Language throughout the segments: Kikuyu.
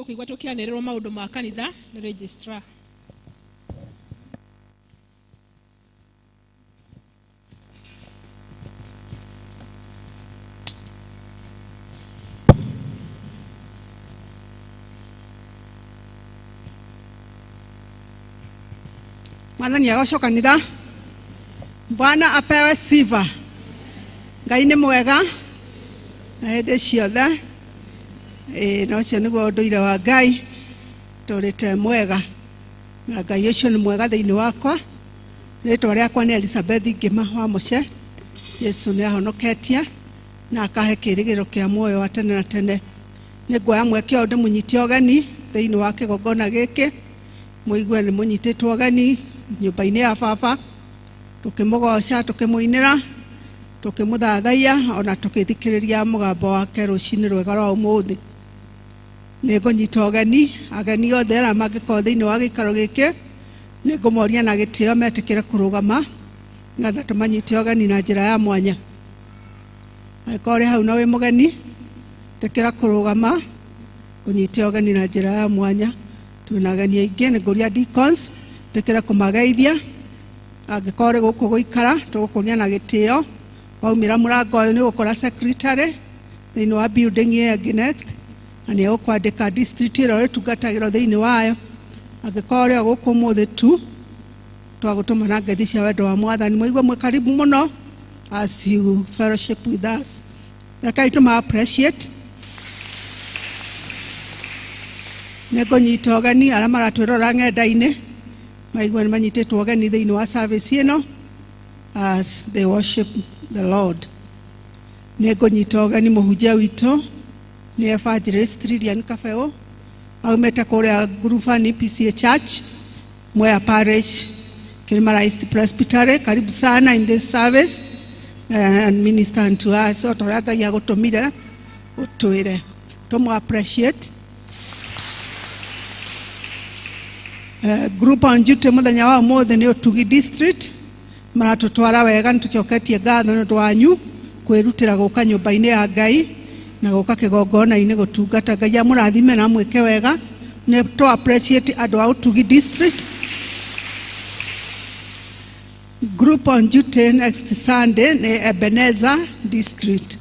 Tũkũigua tũkĩanĩrĩrwo maũndũ ma kanitha nĩ registrar. Mwathani agocwo kanitha. Bwana apewe sifa. Ngai nĩ mwega na hĩndĩ ciothe. Ĩĩ na ũcio nĩguo ũndũire wa Ngai tũrĩte mwega na Ngai ũcio nĩ mwega thĩinĩ wakwa. Rĩtwa rĩakwa nĩ Elizabeth Ngĩma wa Mũce. Jesu nĩ ahonoketie na akahe kĩrĩgĩrĩro kĩa muoyo wa tene na tene. Nĩ nguoya mweke ũyũ ndĩmũnyite ũgeni thĩinĩ wa kĩgongona gĩkĩ, mũigue nĩ mũnyitĩtwo ũgeni nyũmba-inĩ ya baba, tũkĩmũgoca, tũkĩmũinĩra, tũkĩmũthathaiya ona tũkĩthikĩrĩria mũgambo wake rũcinĩ rwega rwa ũmũthĩ. Nĩ ngũnyita ũgeni ageni othe arĩa mangĩkorwo thĩinĩ wa gĩikaro gĩkĩ, nĩ ngũmoria na gĩtĩo metĩkĩre kũrũgama nĩgetha tũmanyite ũgeni na njĩra ya mwanya. Angĩkorwo ũrĩ hau na wĩ mũgeni, ĩtĩkĩra kũrũgama kũnyite ũgeni na njĩra ya mwanya. Twĩna ageni aingĩ, nĩ ngũria deacons ĩtĩkĩre kũmageithia. Angĩkorwo ũrĩ gũkũ gũikara, tũgũkũria na gĩtĩo. Waumĩra mũrango ũyũ nĩ ũgũkora secretary thĩinĩ wa building ĩyo ĩngĩ next, na nĩ egũkwandĩka district ĩrĩa ũrĩtungatagĩrwo thĩinĩ wayo. Angĩkorwo ũrĩ o gũkũ ũmũthĩ tu, twagũtũma na ngeithi cia wendo wa Mwathani. Mũigue mwĩ karibu mũno as you fellowship with us. Rekei tũma appreciate. Nĩ ngũnyita ũgeni arĩa maratwĩrora ng'enda-inĩ maigue nĩ manyitĩtwo ũgeni thĩinĩ wa service ĩno as they worship the Lord. Nĩ ngũnyita ũgeni mũhunjia witũ nĩ Evangelist Lilian Kabeo aumĩte kũrĩa Ngurubani PCA Church, Mwea Parish, Kirimara East Presbytery. Karibu sana in this service and minister unto us o ta ũrĩa Ngai agũtũmire ũtwĩre. Tũmũ appreciate. Group on duty mũthenya wa ũmũthĩ nĩ Ũtugi District, maratũtwara wega, nĩ tũcoketie ngatho nĩ ũndũ wanyu kwĩrutĩra gũka nyũmba-inĩ ya Ngai na gũka kĩgongona-inĩ gũtungata. Ngai amũrathime na amwĩke wega. Nĩ tũ appreciate andũ a Ũtugi District. Group on duty next Sunday nĩ Ebenezer District.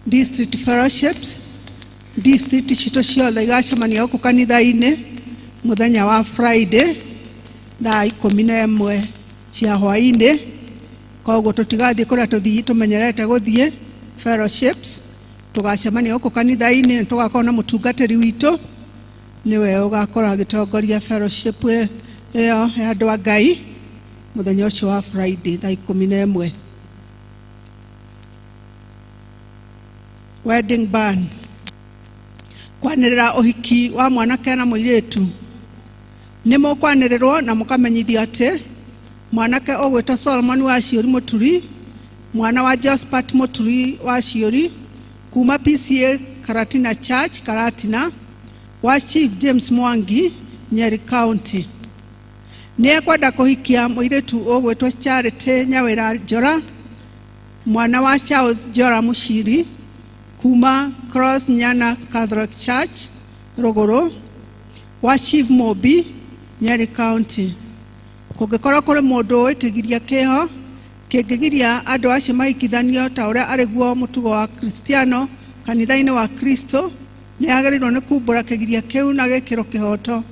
District fellowships, district citũ ciothe igacemania gũkũ kanitha-inĩ mũthenya wa Friday thaa 11 cia hwaĩ-inĩ. Koguo tũtigathiĩ kũrĩa tũthiĩ tũmenyerete gũthiĩ fellowships, tũgacemania gũkũ kanitha-inĩ na tũgakorwo na mũtungatĩri witũ nĩwe ũgakorwo agĩtongoria fellowship ĩyo ya andũ a Ngai mũthenya ũcio wa Friday thaa 11. Wedding ban, kwanĩrĩra ũhiki wa mwanake na mũirĩtu. Nĩ mũkwanĩrĩrwo na mũkamenyithio atĩ mwanake ũgwĩtwo Solomon wa Ciũri Mũturi, mwana wa Josephat Mũturi wa Ciũri kuma PCA Karatina Church Karatina, wa Chief James Mwangi, Nyeri County, nĩ ekwenda kũhikia mũirĩtu ũgwĩtwo Charity Nyawĩra Njora, mwana wa Charles Njora Mũciri kuma Cross Nyana Catholic Church Rũgũrũ, wa Chief Mobi, Nyeri County. Kũngĩkorwo kũrĩ mũndũ ũĩ kĩgiria kĩho kĩngĩgiria andũ acio mahikithanio ta ũrĩa arĩ guo mũtugo wa Kristiano kanitha-inĩ wa Kristo, nĩ agĩrĩirwo nĩ kumbũra kĩgiria kĩu na gĩkĩro kĩhoto.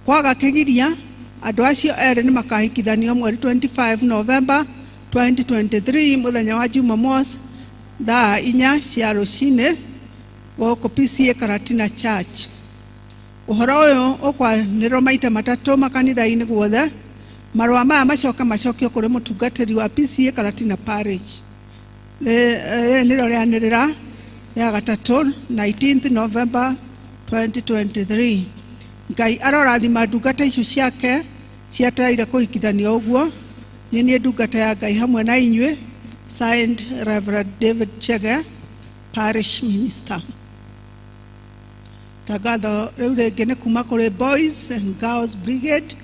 Kwaga kĩgiria, andũ acio erĩ nĩ makahikithanio mweri 25 November 2023 mũthenya wa Jumamosi thaa 4 cia rũcinĩ gũkũ PCA Karatina Church. Ũhoro ũyũ ũkwanĩrĩrwo maita matatũ makanitha-inĩ guothe. Marũa maya macoke macokio kũrĩ mũtungatĩri wa PCA Karatina Parish. Rĩrĩ nĩrĩo rĩanĩrĩra rĩa gatatũ 19th November 2023. Ngai arorathima ndungata icio ciake cietereire kũhikithanio ũguo. Nĩ niĩ ndungata ya Ngai hamwe na inyuĩ. Signed, Reverend David Chege, Parish Minister. Tangatho rĩu rĩngĩ nĩ kuma kũrĩ Boys and Girls Brigade.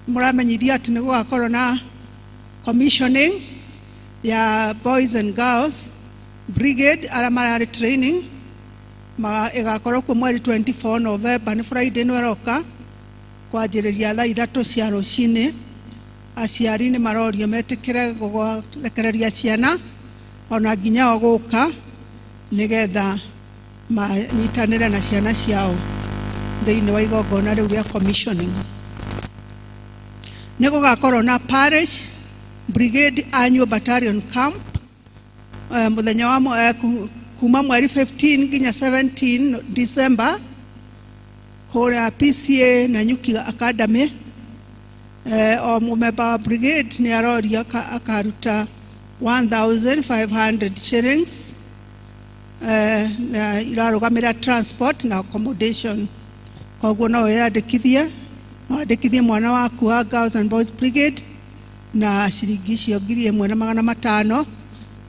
Mũramenyithio atĩ nĩ gũgakorwo na commissioning ya Boys and Girls Brigade arĩa mararĩ training. Ĩgakorwo kuo mweri 24 November, nĩ Friday ĩno ĩroka, kwanjĩrĩria thaa 3 cia rũcinĩ. Aciari nĩ marorio metĩkĩre gũrekereria ciana ona nginya o gũka, nĩgetha manyitanĩre na ciana ciao thĩinĩ wa igongona rĩu rĩa commissioning. Nĩ gũgakorwo na parish brigade annual battalion camp mũthenya wa kuma mweri 15 nginya 17 December kũrĩa PCEA Nanyuki Academy. O mũmemba wa brigade nĩ arorio akaruta 1500 shillings, na irarũgamĩrĩra transport na accommodation. Koguo no wĩyandĩkithie, no wandĩkithie mwana waku wa Girls and Boys Brigade na ciringi icio 1500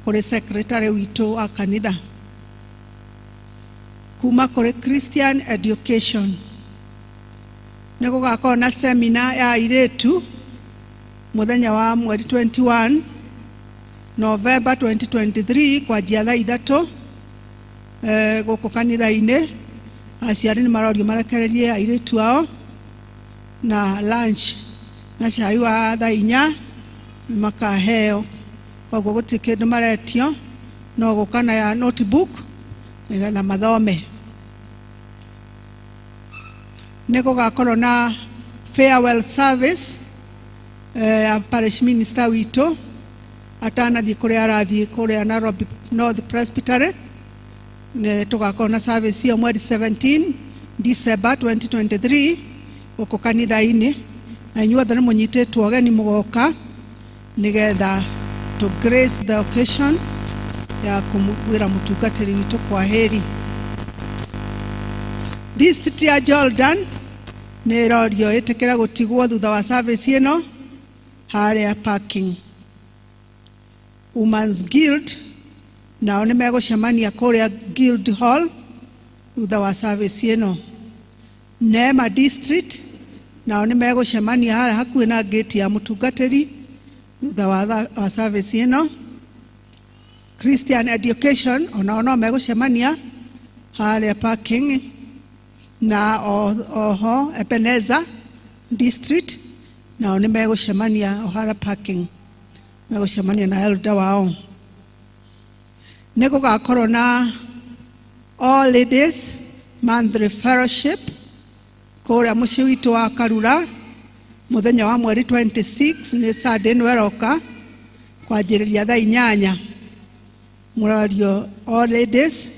kũrĩ secretary witũ wa kanitha. Kuma kũrĩ Christian Education, nĩ gũgakorwo na seminar ya airĩtu mũthenya wa mweri 21 November 2023 kwanjia thaa 3 gũkũ kanitha-inĩ. Aciari nĩ marorio marekererie airĩtu ao, na lunch na cai wa thaa 4 makaheo. Koguo gũtirĩ kĩndũ maretio, no gũka na ya notebook nĩgetha mathome. Nĩ gũgakorwo na farewell service ya parish minister witũ atanathiĩ kũrĩa arathiĩ, kũrĩa Nairobi North Presbytery. Nĩ tũgakorwo na service ĩyo mweri 17 December 2023 gũkũ kanitha-inĩ, na inyuothe nĩ mũnyitĩtwo ũgeni mũgoka nĩgetha to grace the occasion ya kũmwĩra mũtungatĩri witũ kwa heri. District ya Jordan nĩ ĩrorio ĩtĩkĩre gũtigwo thutha wa service ĩno harĩa parking. Women's Guild nao nĩ megũcemania kũrĩa Guild Hall thutha wa service ĩno. Neema District nao nĩ megũcemania harĩa hakuhĩ na gate ya mũtungatĩri thutha wa service ĩno. Christian Education onao no megũcemania harĩa parking, na oho Ebenezer District nao nĩ megũcemania o harĩa parking, megũcemania na elder wao. Nĩ gũgakorwo na All Ladies Monthly Fellowship kũrĩa mũciĩ witũ wa Karura mũthenya wa mweri 26, nĩ Sunday ĩno ĩroka, kwanjĩrĩria thaa 8. Mũrario all ladies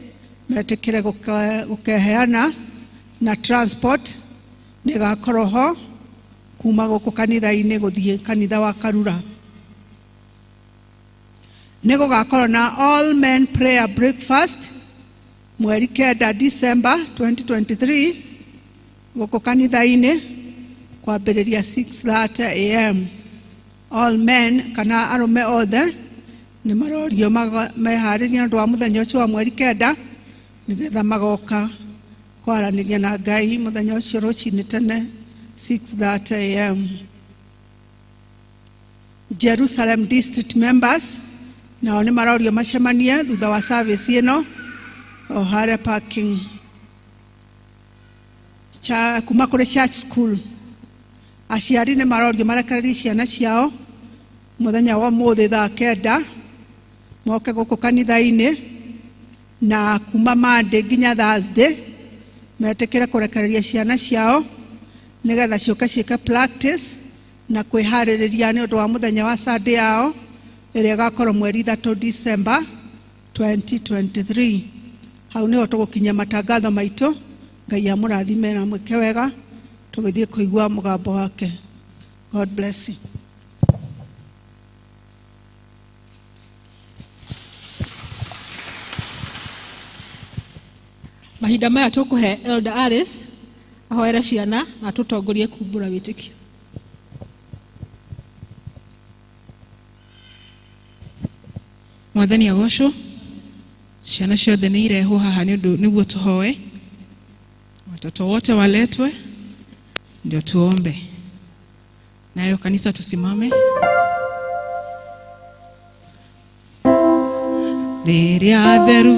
metĩkĩre gũkeheana, na transport nĩ ĩgakorwo ho kuma gũkũ kanitha-inĩ gũthiĩ kanitha wa Karura. Nĩ gũgakorwo na all men prayer breakfast mweri 9 December 2023 gũkũ kanitha-inĩ kwambĩrĩria 6:30 am. All men kana arũme othe nĩ marorio meharĩrie nĩ ũndũ wa mũthenya ũcio wa mweri 9, nĩgetha magoka kwaranĩria na Ngai mũthenya ũcio rũcinĩ tene 6:30 am. Jerusalem District members nao nĩ marorio macemanie thutha wa service ĩno o harĩa parking. Kuma kũrĩ church school, aciari nĩ marorio marekererie ciana ciao mũthenya wa ũmũthĩ thaa 9 moke gũkũ kanitha-inĩ, na kuma Monday nginya Thursday metĩkĩre kũrekereria ciana ciao nĩgetha ciũke ciĩke practice na kwĩharĩrĩria nĩ ũndũ wa mũthenya wa Sunday yao ĩrĩa ĩgakorwo mweri 3 December 2023. Hau nĩho tũgũkinyia matangatho maitũ. Ngai amũrathime na mwĩke wega tũgĩthiĩ kũigua mũgambo wake. God bless you. Mahinda maya tũkũhe Elder Alice ahoere ciana na tũtongorie kumbũra wĩtĩkio. Mwathani agocwo. Ciana ciothe nĩ irehwo haha nĩ ũndũ nĩguo tũhoe. Watoto wote waletwe ndio tuombe. Nayo kanisa tusimame. Rĩrĩa theru.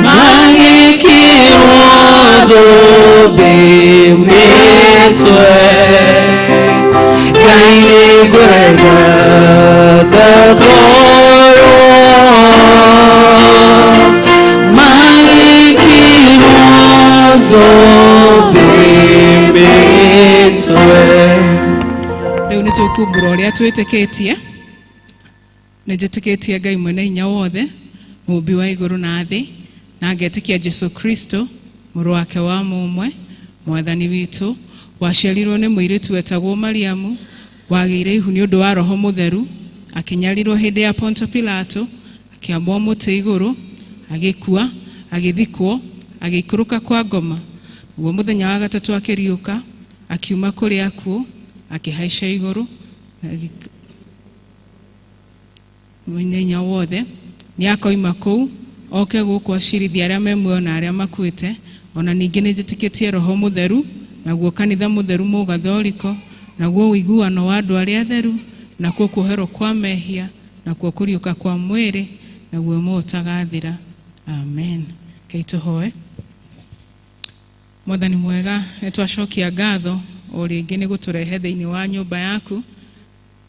Magĩkĩrwo thũmbĩ mĩtwe. Ngai nĩngwenda ngakorwo magĩkĩrwo thũmbĩ mĩtwe. Rĩu nĩ tũkumbũra ũrĩa twĩtĩkĩtie. Nĩ njĩtĩkĩtie Ngai mwene hinya wothe, mũũmbi wa igũrũ na thĩ, na ngetĩkia Jesu Kristo, mũrũ wake wa mũmwe, mwathani witũ, waciarirwo nĩ mũirĩtu wetagwo Mariamu, wagĩire ihu nĩ ũndũ wa Roho Mũtheru, akĩnyarirwo hĩndĩ ya Ponto Pilato, akĩambwo mũtĩ igũrũ, agĩkua, agĩthikwo, agĩikũrũka kwa ngoma. Naguo mũthenya wa gatatũ akĩriũka, akiuma kũrĩ akuũ, akĩhaica igũrũ, mwene hinya wothe. Nĩ akoima kũu oke gũkũ acirithie arĩa me muoyo na arĩa makuĩte. Ona ningĩ nĩ njĩtĩkĩtie Roho Mũtheru, naguo kanitha mũtheru mũgathoriko, naguo ũiguano wa andũ arĩa atheru, nakuo kuoherwo kwa mehia, nakuo kũriũka kwa mwĩrĩ, naguo muoyo ũtagathira. Amen. Rekei tũhoe. Mwathani mwega, nĩ twacokia ngatho o rĩngĩ nĩ gũtũrehe thĩinĩ wa nyũmba yaku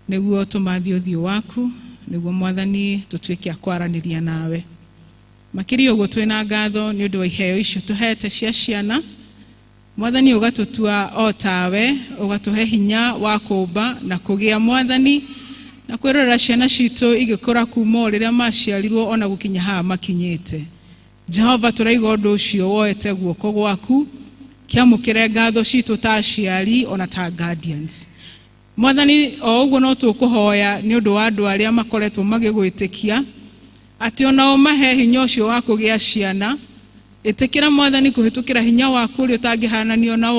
nĩguo tũmathiĩ ũthiũ waku, nĩguo Mwathani tũtuĩke a kwaranĩria nawe. Makĩria ũguo twĩna ngatho nĩ ũndũ wa iheo icio tũhete cia ciana. Mwathani, ũgatũtua o tawe, ũgatũhe hinya wa kũũmba na kũgĩa, Mwathani, na kwĩrorera ciana citũ igĩkũra kuma o rĩrĩa maciarirwo ona gũkinya haha makinyĩte. Jehova, tũraiga ũndũ ũcio woete guoko gwaku. Kĩamũkĩre ngatho citũ ta aciari ona ta guardians. Mwathani, o ũguo no tũkũhoya nĩ ũndũ wa andũ arĩa makoretwo magĩgwĩtĩkia atĩ onao mahe hinya ũcio wa kũgĩa ciana. Ĩtĩkĩra, Mwathani, kũhĩtũkĩra hinya waku ũrĩa ũtangĩhananio na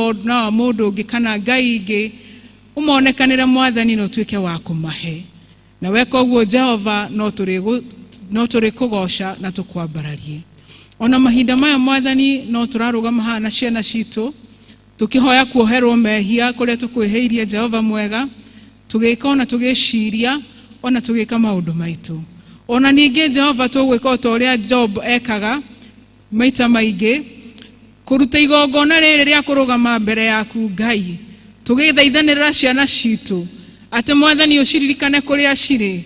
wa mũndũ ũngĩ kana ngai ingĩ, ũmonekanĩre, Mwathani, na ũtuĩke wa kũmahe. Na weka ũguo, Jehova, no tũrĩkũgoca na tũkwambararie. Ona mahinda maya, Mwathani, no tũrarũgama haha na ciana citũ tũkĩhoya kuoherwo mehia kũrĩa tũkwĩhĩirie, Jehova mwega, tũgĩka ona tũgĩciria ona tũgĩka maũndũ maitũ. Ona ningĩ, Jehova, tũgwĩka o ta ũrĩa Job ekaga maita maingĩ, kũruta igongona rĩrĩ rĩa kũrũgama mbere yaku, Ngai, tũgĩthaithanĩrĩra ciana citũ atĩ, Mwathani, ũciririkane kũrĩa cirĩ.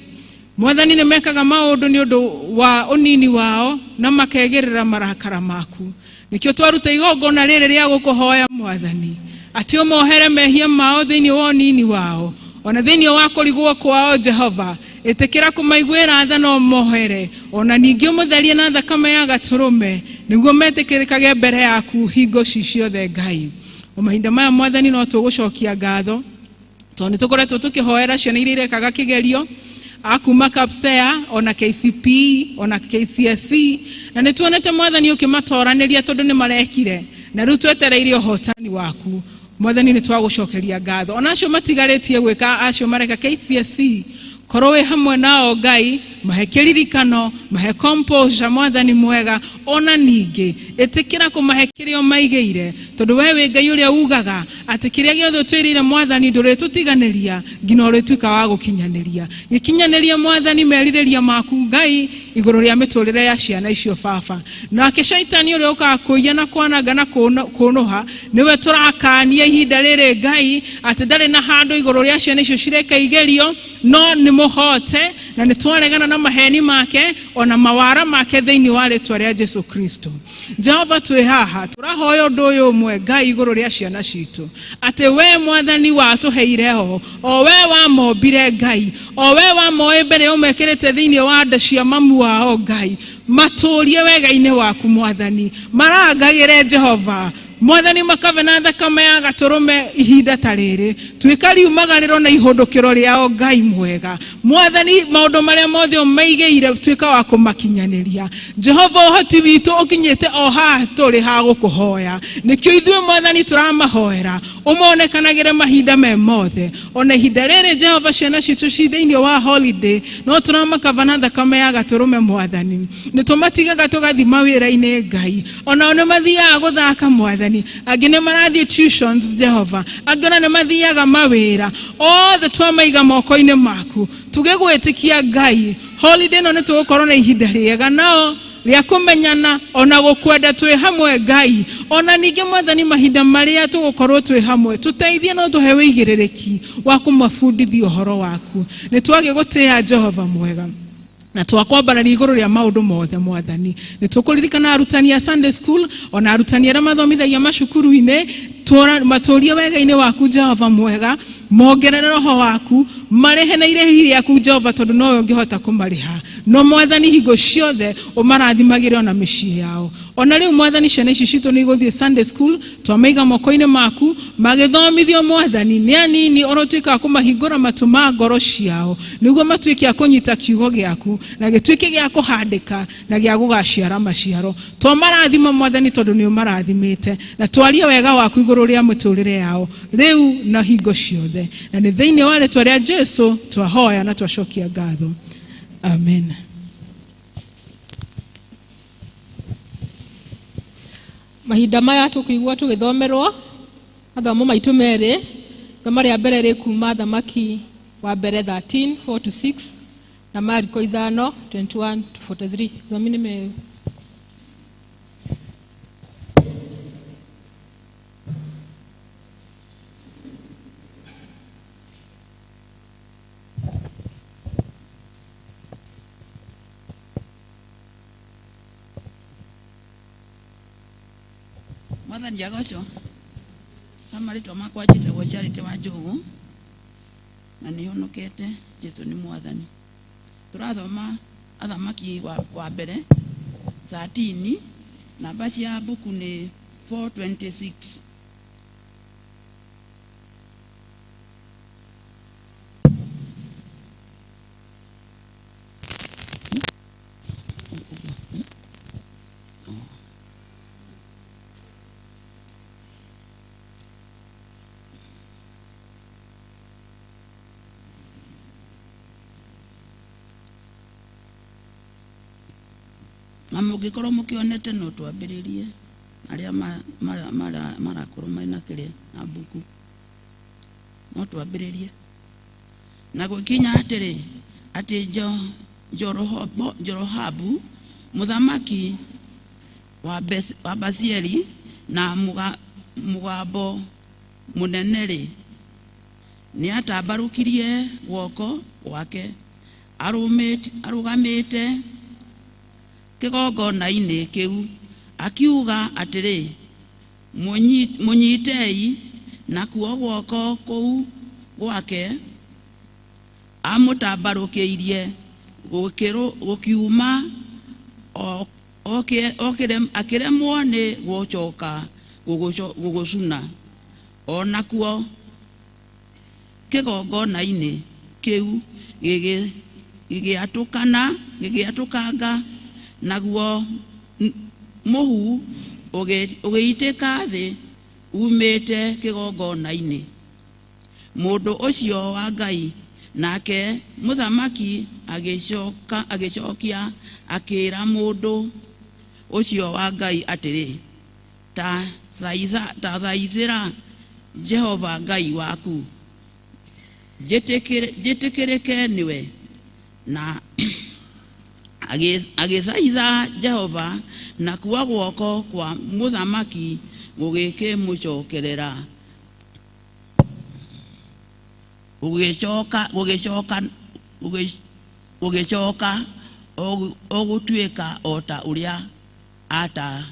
Mwathani, nĩ mekaga maũndũ nĩ ũndũ wa ũnini wao na makegĩrĩra marakara maku. Nĩkĩo twaruta igongona rĩrĩ rĩa gũkũhoya, Mwathani, atĩ ũmohere mehia mao thĩinĩ wa ũnini wao ona thĩinĩ wa kũrigwo kwao. Jehova, ĩtĩkĩra kũmaiguĩra tha na ũmohere, ona ningĩ ũmũtherie na thakame ya gatũrũme nĩguo metĩkĩrĩkage mbere yaku hingo ci ciothe, Ngai. O mahinda maya, Mwathani, no tũgũcokia ngatho tondũ nĩ tũkoretwo tũkĩhoera ciana iria irekaga kĩgerio akuma KPSEA ona KCPE ona KCSE, na nĩ tuonete, Mwathani, ũkĩmatoranĩria tondũ nĩ marekire, na rĩu twetereire ũhotani waku. Mwathani, nĩ twagũcokeria ngatho. Ona acio matigarĩtie gwĩka, acio mareka KCSE, korwo wĩ hamwe nao, Ngai, mahe kĩririkano, mahe composure, Mwathani mwega. Ona ningĩ ĩtĩkĩra kũmahe kĩrĩa ũmaigĩire, tondũ we wĩ Ngai ũrĩa ugaga atĩ kĩrĩa gĩothe ũtwĩrĩire, Mwathani, ndũrĩtũtiganĩria nginya ũrĩtuĩka wa gũkinyanĩria. Gĩkinyanĩrie, Mwathani, merirĩria maku, Ngai, igũrũ rĩa mĩtũrĩre ya ciana icio, Baba. Nake caitani ũrĩa ũkaga kũiya na kwananga na kũnũha, nĩwe tũrakania ihinda rĩrĩ, Ngai, atĩ ndarĩ na handũ igũrũ rĩa ciana icio cireka igerio, no nĩ mũhote na nĩ twaregana na maheni make ona mawara make thĩinĩ wa rĩtwa rĩa Jesu Kristo. Jehova, twĩ haha tũrahoya ũndũ ũyũ ũmwe, Ngai, igũrũ rĩa ciana citũ, atĩ we, Mwathani, watũheire ho, o we wamombire, Ngai, o we wamoĩ mbere ũmekĩrĩte thĩinĩ wa nda cia mamu wao, Ngai, matũrie wega-inĩ waku, Mwathani, marangagĩre, Jehova Mwathani, makabe na thakame ya gatũrũme. Ihinda ta rĩrĩ tuĩka riumagarĩro na ihũndũkĩro rĩao, Ngai mwega. Mwathani, maũndũ marĩa mothe ũmaigĩire, tuĩka wa kũmakinyanĩria. Jehova, ũhoti witũ ũkinyĩte o haha tũrĩ ha gũkũhoya. Nĩkĩo ithuĩ, Mwathani, tũramahoera ũmonekanagĩre mahinda me mothe. Ona ihinda rĩrĩ, Jehova, ciana citũ ci thĩinĩ wa holiday, no tũramakaba na thakame ya gatũrũme. Mwathani, nĩ tũmatigaga tũgathiĩ mawĩra-inĩ, Ngai, onao nĩ mathiaga gũthaka. Mwathani, angĩ nĩ marathiĩ tuitions, Jehova, angĩ ona nĩ mathiaga mawĩra. Othe twamaiga moko-inĩ maku tũgĩgwĩtĩkia, Ngai, holiday ĩno nĩ tũgũkorwo na ihinda rĩega nao. Rĩa kũmenyana ona gũkwenda twĩ hamwe Ngai. Ona ningĩ Mwathani, mahinda marĩa tũgũkorwo twĩ hamwe, tũteithie no tũhe wĩigĩrĩrĩki wa kũmabundithia ũhoro waku. Nĩ twagĩgũtĩĩa Jehova mwega na twakwambararia igũrũ rĩa maũndũ mothe. Mwathani, nĩ tũkũririkana arutani a Sunday school ona arutani arĩa mathomithagia macukuru-inĩ, matũrie wega-inĩ waku Jehova mwega, mongerere roho waku, marehe na irĩhi rĩaku Jehova, tondũ nowe ũngĩhota kũmarĩha. No Mwathani, hingo ciothe ũmarathimagĩre ona mĩciĩ yao. Ona rĩu Mwathani, ciana ici citũ nĩ igũthiĩ Sunday school, twamaiga moko-inĩ maku magĩthomithio. Mwathani, nĩ anini ũrotuĩka wa kũmahingũra matũ ma ngoro ciao nĩguo matuĩke a kũnyita kiugo gĩaku na gĩtuĩke gĩa kũhandĩka na gĩa gũgaciara maciaro. Twamarathima Mwathani, tondũ nĩ ũmarathimĩte, na twarie wega waku igũrũ rĩa mĩtũrĩre yao rĩu na hingo ciothe, na nĩ thĩinĩ wa rĩtwa rĩa Jesu twahoya na twacokia ngatho, amen. Mahinda maya tũkũigua tũgĩthomerwo mathomo maitũ merĩ. Ithomo rĩa mbere rĩ kuma Thamaki wa mbere 13 4 to 6 na Mariko 5 21 to 43. Thomi nĩ meũ. Mwathani agocwo. Na marĩtwa makwa njĩtagwo Charity wa Njogu na nĩ honokete. Jesu nĩ Mwathani. Tũrathoma Athamaki wa mbere 13, namba cia mbuku nĩ 426. Na mũngĩkorwo mũkĩonete, no twambĩrĩrie arĩa marakorwo mena kĩrĩa na mbuku, no twambĩrĩrie. Na gũkinya atĩrĩ, atĩ Jorohabu mũthamaki wa Basieli na mũgambo mũnene-rĩ, nĩatambarũkirie guoko gwake arũgamĩte kĩgongona-inĩ kĩu, akiuga atĩrĩ, "Mũnyitei." Nakuo guoko kũu gwake amũtambarũkĩirie gũkiuma akĩremwo nĩ gũcoka gũgũcuna. O nakuo kĩgongona-inĩ kĩu gĩgĩatũkana gĩgĩatũkanga, naguo mũhu ũgĩitĩka thĩ umĩte kĩgongona-inĩ mũndũ ũcio wa Ngai. Nake mũthamaki agĩcokia akĩra mũndũ ũcio wa Ngai atĩrĩ, ta thaithĩra Jehova Ngai waku njĩtĩkĩrĩke nĩwe. Na agĩthaitha Jehova, nakuo guoko kwa mũthamaki gũgĩkĩmũcokerera, gũgĩcoka o gũtuĩka o ta ũrĩa ata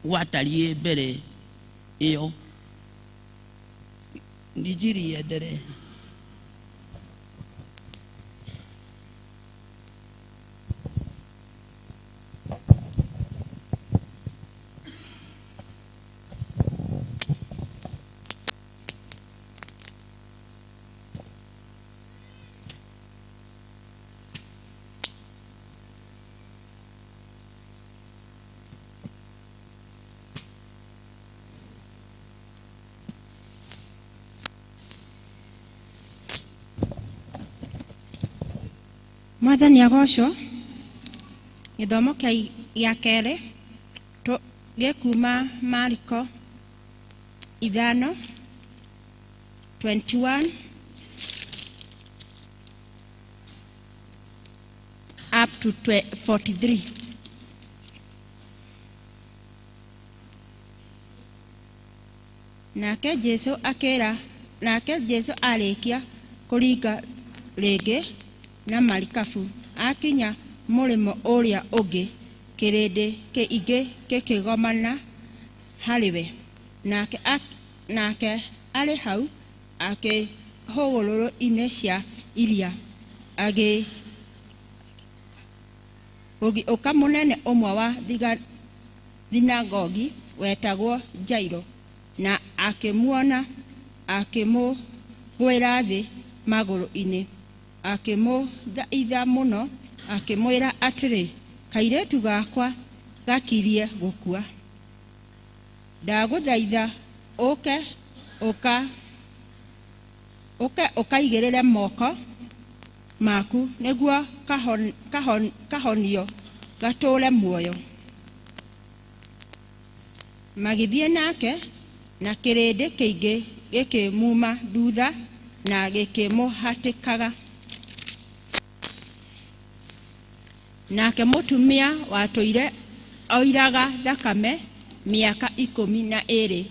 gwatariĩ mbere ĩyo. Injili iendelee. Mwathani agocwo. Gĩthomo gĩa kerĩ gĩkuma Mariko 5 21 up to 43. Nake Jesu akĩra nake Jesu arĩkia kũringa rĩngĩ na marikabu akinya mũrĩmo ũrĩa ũngĩ, kĩrĩndĩ kĩingĩ gĩkĩgomana harĩ we. Nake arĩ hau hũgũrũrũ-inĩ cia iria, gũgĩũka mũnene ũmwe wa thunagogi wetagwo Jairũ, na akĩmuona akĩmũgwĩra thĩ magũrũ-inĩ, akĩmũthaitha mũno, akĩmwĩra atĩrĩ, kairĩtu gakwa gakirie gũkua, ndagũthaitha ũke ũkaigĩrĩre moko maku nĩguo kahonio gatũũre muoyo. Magĩthiĩ nake, na kĩrĩndĩ kĩingĩ gĩkĩmuma thutha na gĩkĩmũhatĩkaga. Nake mũtumia watũire oiraga thakame mĩaka 12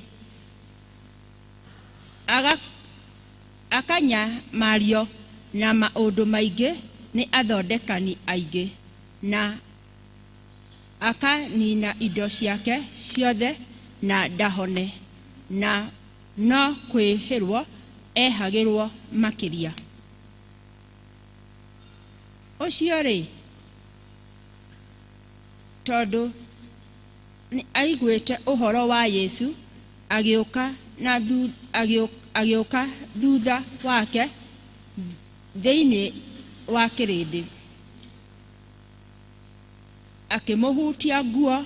akanyamario na maũndũ maingĩ nĩ athondekani aingĩ, na akanina indo ciake ciothe na ndahone, na no kwĩhĩrwo ehagĩrwo makĩria. Ũcio rĩ, tondũ nĩ aiguĩte ũhoro wa Yesu, agĩũka thutha wake thĩinĩ wa kĩrĩndĩ, akĩmũhutia nguo,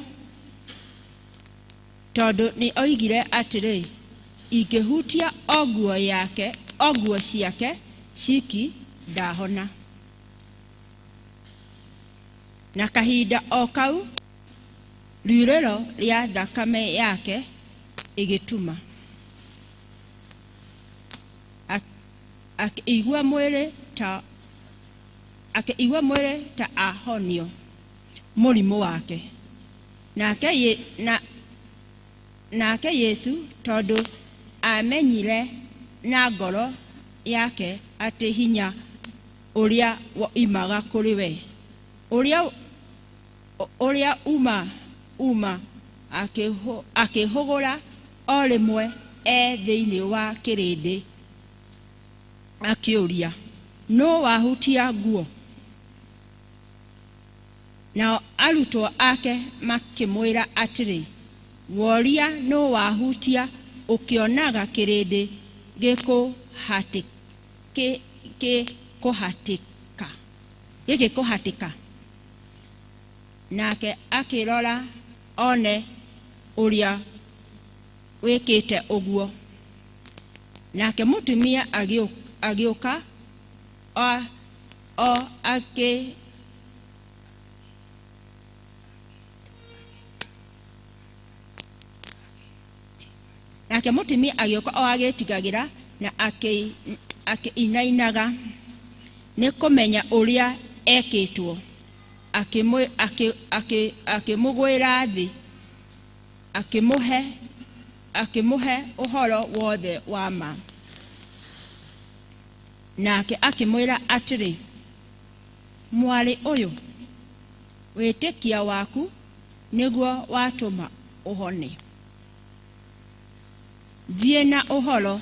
tondũ nĩ oigire atĩrĩ, ingĩhutia o nguo yake, o nguo ciake ciki, ndahona. Na kahinda o kau riurĩro rĩa thakame yake ĩgĩtuma, akĩigua mwĩrĩ ta ahonio mũrimũ wake. Nake Yesu tondũ amenyire na ngoro yake atĩ hinya ũrĩa woimaga kũrĩ we, ũrĩa uma akĩhũgũra o rĩmwe e thĩinĩ wa kĩrĩndĩ, akĩũria, nũ wahutia nguo? Nao arutwo ake makĩmwĩra atĩrĩ, woria nũ wahutia, ũkĩonaga kĩrĩndĩ gĩgĩkũhatĩka. Nake akĩrora one ũrĩa wĩkĩte ũguo. Nake mũtumia agĩũka o akĩ Nake mũtumia agĩũka o agĩtigagĩra na akĩinainaga nĩ kũmenya ũrĩa ekĩtwo, akĩmũgwĩra thĩ, akĩmũhe ũhoro wothe wa ma. Nake akĩmwĩra atĩrĩ, mwarĩ ũyũ, wĩtĩkia waku nĩguo watũma ũhone. Thiĩ na ũhoro,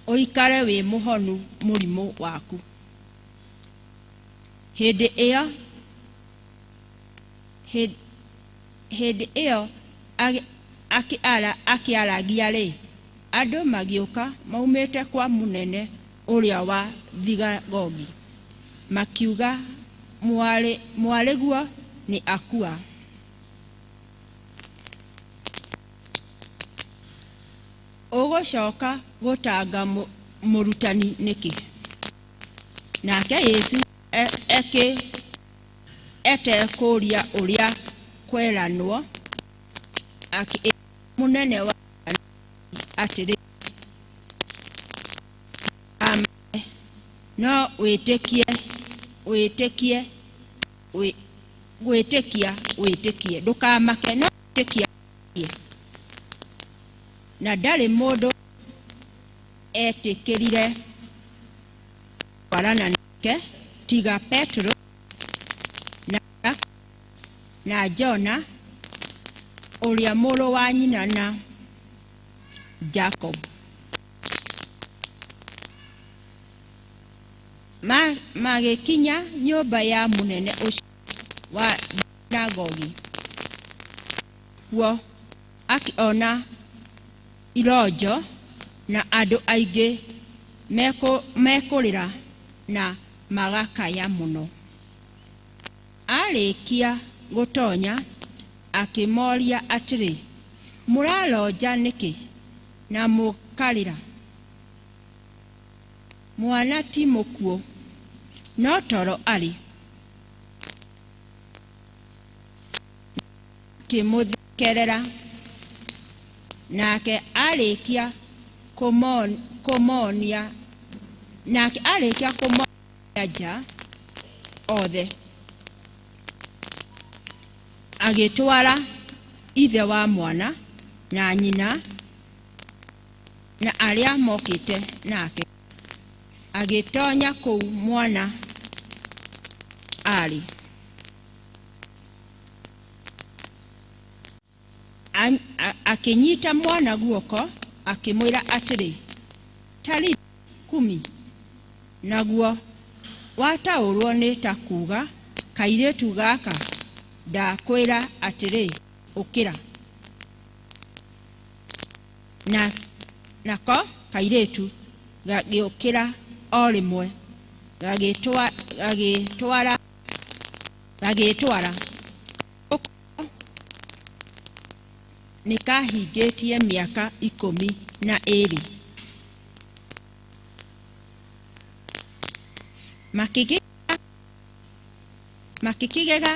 ũikare wĩ mũhonu mũrimũ waku. Hĩndĩ ĩyo akĩaragia rĩ, andũ magĩũka maumĩte kwa mũnene ũrĩa wa thunagogi, makiuga, mwarĩguo nĩ akua. Ũgũcoka gũtanga mũrutani nĩkĩ? Nake Yesu etekũũria ũrĩa kweranwo, akĩĩra mũnene wa atĩrĩ, no wĩtĩkie gwĩtĩkia wĩtĩkie, ndũkamake, no wĩtĩkie. Na ndarĩ mũndũ etĩkĩrire gũtwarana nake tiga Petero na Jona ũrĩa mũrũ wa nyina na Jacob. Magĩkinya nyũmba ya mũnene ũcio wa thunagogi, kuo akĩona ironjo na andũ aingĩ mekũrĩra na magakaya mũno. Arĩkia gũtonya akĩmoria atĩrĩ, mũraronja nĩkĩ na mũkarĩra? Mwana ti mũkuũ, no toro arĩ. Akĩmũthekerera. Nake arĩkia kũmonia nja othe, agĩtwara ithe wa mwana na nyina na arĩa mokĩte nake, agĩtonya kũu mwana arĩ. Akĩnyita mwana guoko akĩmwĩra atĩrĩ, talitha kumi, naguo wataũrwo nĩ ta kuuga, kairĩtu gaka ndakwĩra atĩrĩ, ũkĩra. Nako kairĩtu gagĩũkĩra o rĩmwe, gagĩtwara. Nĩkahingĩtie mĩaka 12. Makĩkĩgega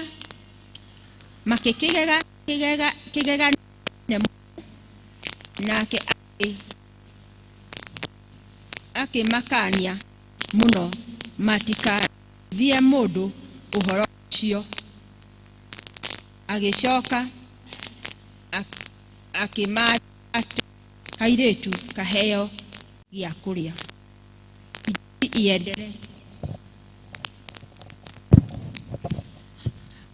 kĩgega nake akĩmakania mũno matikanathie mũndũ ũhoro ũcio. Agĩcoka akĩmaatha atĩ kairĩtu kaheo gĩa kũrĩa. Injiri iendelee.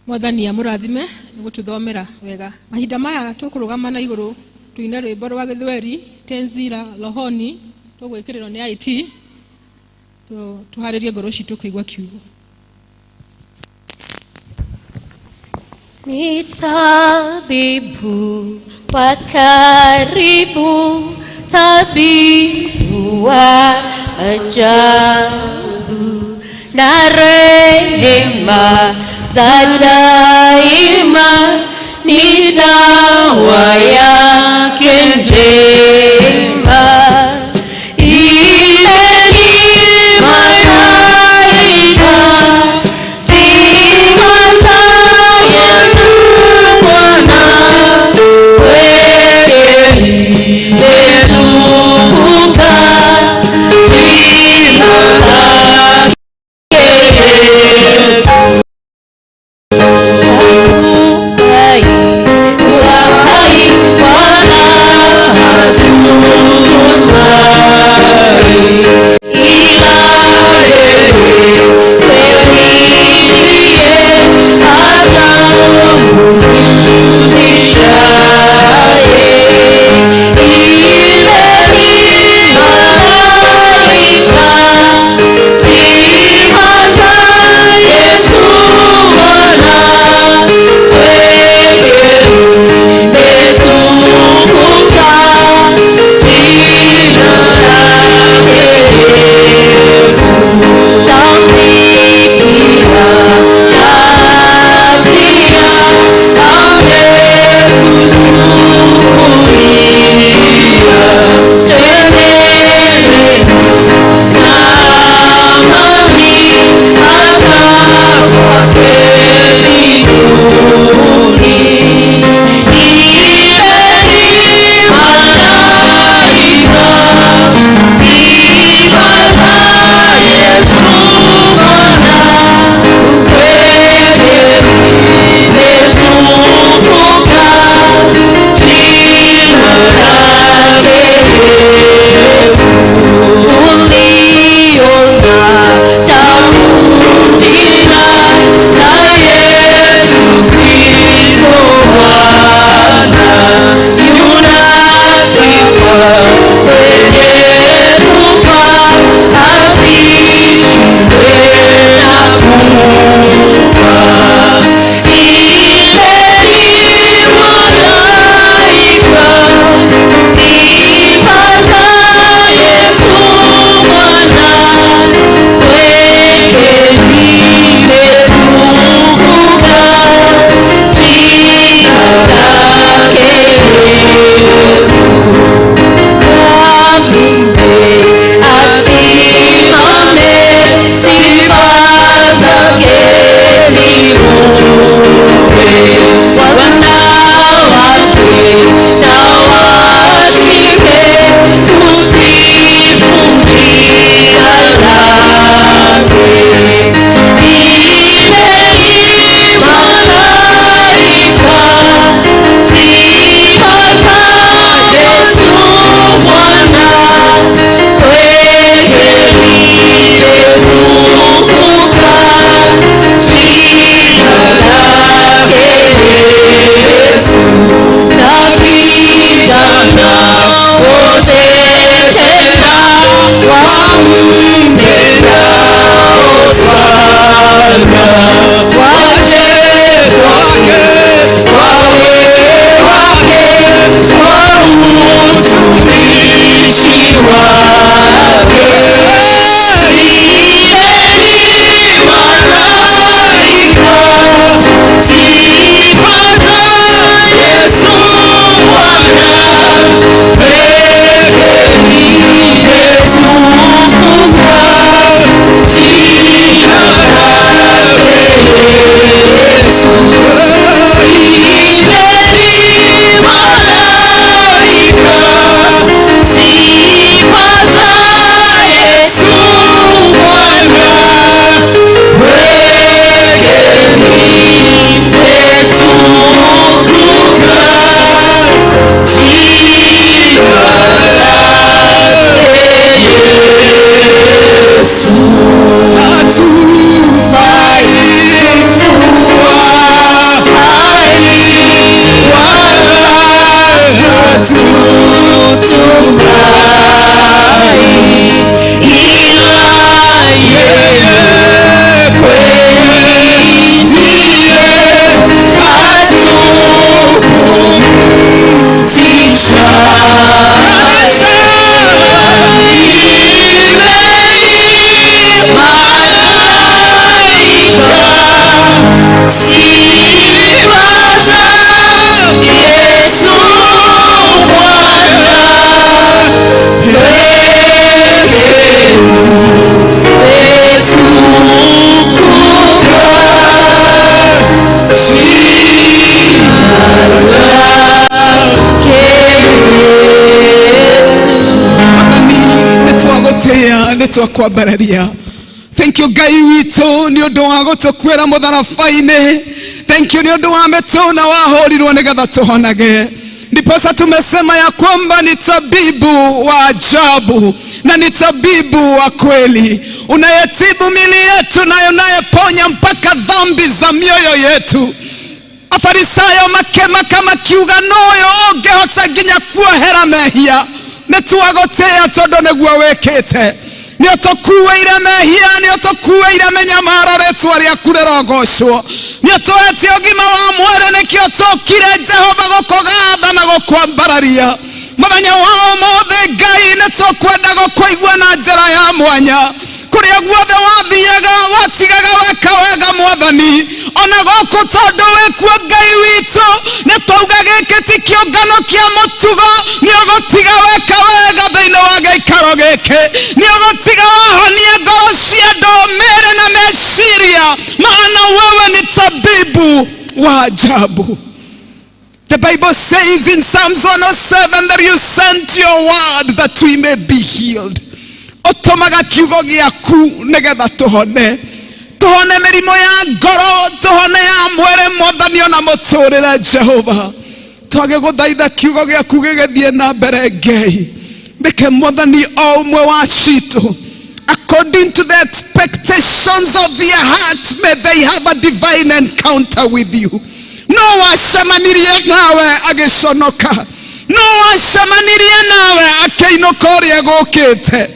Mwathani amũrathime nĩ gũtũthomera wega. Mahinda maya tũkũrũgama na igũrũ tuine rwĩmbo rwa gĩthweri Tenzira Rohoni, tũgwĩkĩrĩrwo nĩ IT, tũharĩrie ngoro citũ kũigua kiugo. Ni tabibu wa karibu, tabibu wa ajabu, na rehema za daima ni dawa yake njema. Imeni malaika, sifa za Yesu Bwana, kweli limetukuka jina lake Yesu. Nĩtwakwambararia. Thank you Ngai witũ nĩ ũndũ wa gũtũkuĩra mũtharaba-inĩ. Thank you nĩ ũndũ wa mĩtũ na wahũrirwo nĩgetha tũhonage. Ndiposa tumesema ya kwamba ni tabibu wa ajabu na ni tabibu wa kweli, unayetibu mili yetu na unayeponya mpaka dhambi za mioyo yetu. Afarisayo makĩmaka makiuga noyo ũngĩhota nginya kuohera mehia, nĩtwagũtĩĩa tondũ nĩguo wĩkĩte. Nĩũtũkuĩire mehia, nĩũtũkuĩire mĩnyamaro, rĩtwa rĩaku rĩrogocwo. Nĩũtũhete ũgima wa mwĩrĩ, nĩkĩo tũkire Jehova gũkũgatha na gũkwambararia. Mũthenya wa ũmũthĩ Ngai, nĩtũkwenda gũkũigua na njĩra ya mwanya. Kũrĩa guothe wathiaga watigaga weka wega Mwathani, ona gũkũ tondũ wĩkuo Ngai witũ, nĩtwauga gĩkĩ ti kĩũngano kĩa mũtugo, nĩũgũtiga weka wega thĩinĩ wa gĩikaro gĩkĩ, nĩũgũtiga wahonia ngoro cia andũ, mĩĩrĩ na meciria, maana wewe ni tabibu wa ajabu. The Bible says in Psalms 107 that you sent your word that we may be healed. Ũtũmaga kiugo gĩaku nĩgetha tũhone, tũhone mĩrimũ ya ngoro, tũhone ya mwĩrĩ, Mwathani, ona mũtũrĩre. Jehova, twagĩgũthaitha kiugo gĩaku gĩgĩthiĩ na mbere Ngai, reke Mwathani o ũmwe wa citũ, according to the expectations of their heart, may they have a divine encounter with you. No wacemanirie nawe agĩconoka, no wacemanirie nawe akĩinũka ũrĩa gũkĩte.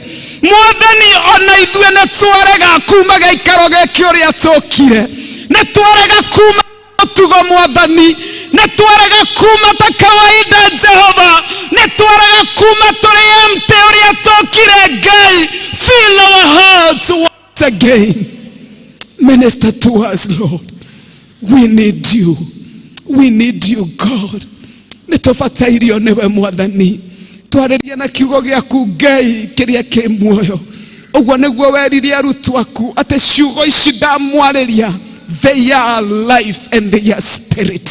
Mwathani, ona ithuĩ nĩ twarega kuma gĩikaro gĩkĩ ũrĩa tũkire, nĩ twarega kuma mũtugo Mwathani, nĩ twarega kuma ta kawaida Jehova, nĩ twarega kuma tũrĩ empty ũrĩa tũkire. Ngai, fill our hearts once again. Minister to us, Lord. We need you. We need you, God. Nĩ tũbatairio nĩwe Mwathani. Twarĩrie na kiugo gĩaku Ngai kĩrĩa kĩ muoyo. Ũguo nĩguo werire arutwo aku atĩ ciugo ici ndamwarĩria, they are life and they are spirit.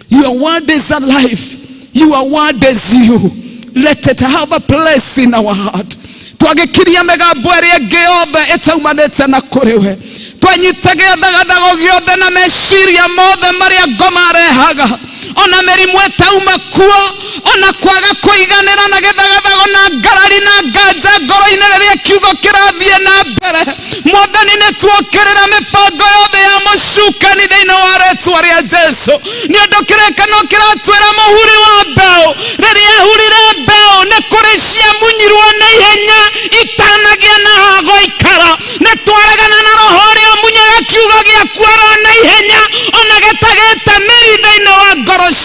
Your word is alive. Your word is you. Let it have a place in our heart. Twagĩkiria mĩgambo ĩrĩa ĩngĩ yothe ĩtaumanĩte na kũrĩ we, twanyita gĩathagathago gĩothe na meciria mothe marĩa ngoma arehaga, ona mĩrimũ ĩtauma kuo, ona kwaga kũiganĩra na gĩthagathago na ngarari na nganja ngoro-inĩ rĩrĩa kiugo kĩrathiĩ na mbere. Mwathani, nĩ tuokĩrĩra mĩbango yothe ya mũcukani thĩinĩ wa rĩtwa rĩa Jesu, nĩ ũndũ kĩrĩkano kĩratwĩra mũhuri wa mbeũ rĩrĩa ahurire mbeũ nĩ kũrĩ ciamunyirwo na ihenya itanagĩa na ha gũikara. Nĩ twaregana na roho ũrĩa ũmunyaga kiugo gĩa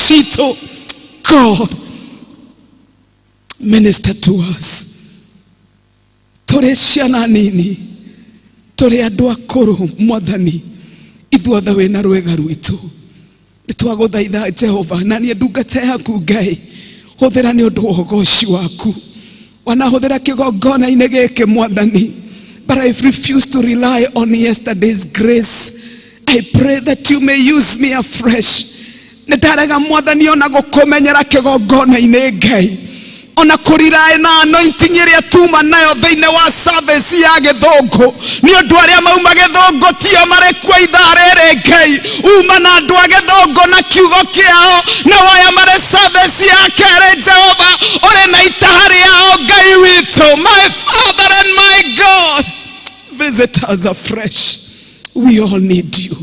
Citũ. God, minister to us. Tũrĩ ciana nini, tũrĩ andũ akũrũ, Mwathani, ithuothe wĩna rwĩga rwitũ. Nĩ twagũthaitha, Jehova, na niĩ ndungata yaku, Ngai, hũthĩra nĩ ũndũ wa ũgoci waku. Wanahũthĩra kĩgongona-inĩ gĩkĩ, Mwathani, but I refuse to rely on yesterday's grace. I pray that you may use me afresh. Nĩ ndarega, Mwathani, ona gũkũmenyera kĩgongona-inĩ, Ngai, ona kũriraĩ na anointing ĩrĩa tuma nayo thĩinĩ wa service ya Gĩthũngũ, nĩ ũndũ arĩa mauma Gĩthũngũ tio marĩ kuo ithaa rĩrĩ. Ngai, uma na andũ a Gĩthũngũ na kiugo kĩao, na waya marĩ service ya kerĩ, Jehova, ũrĩ na itaha rĩao. Ngai witũ, my Father and my God, visit us afresh. We all need you.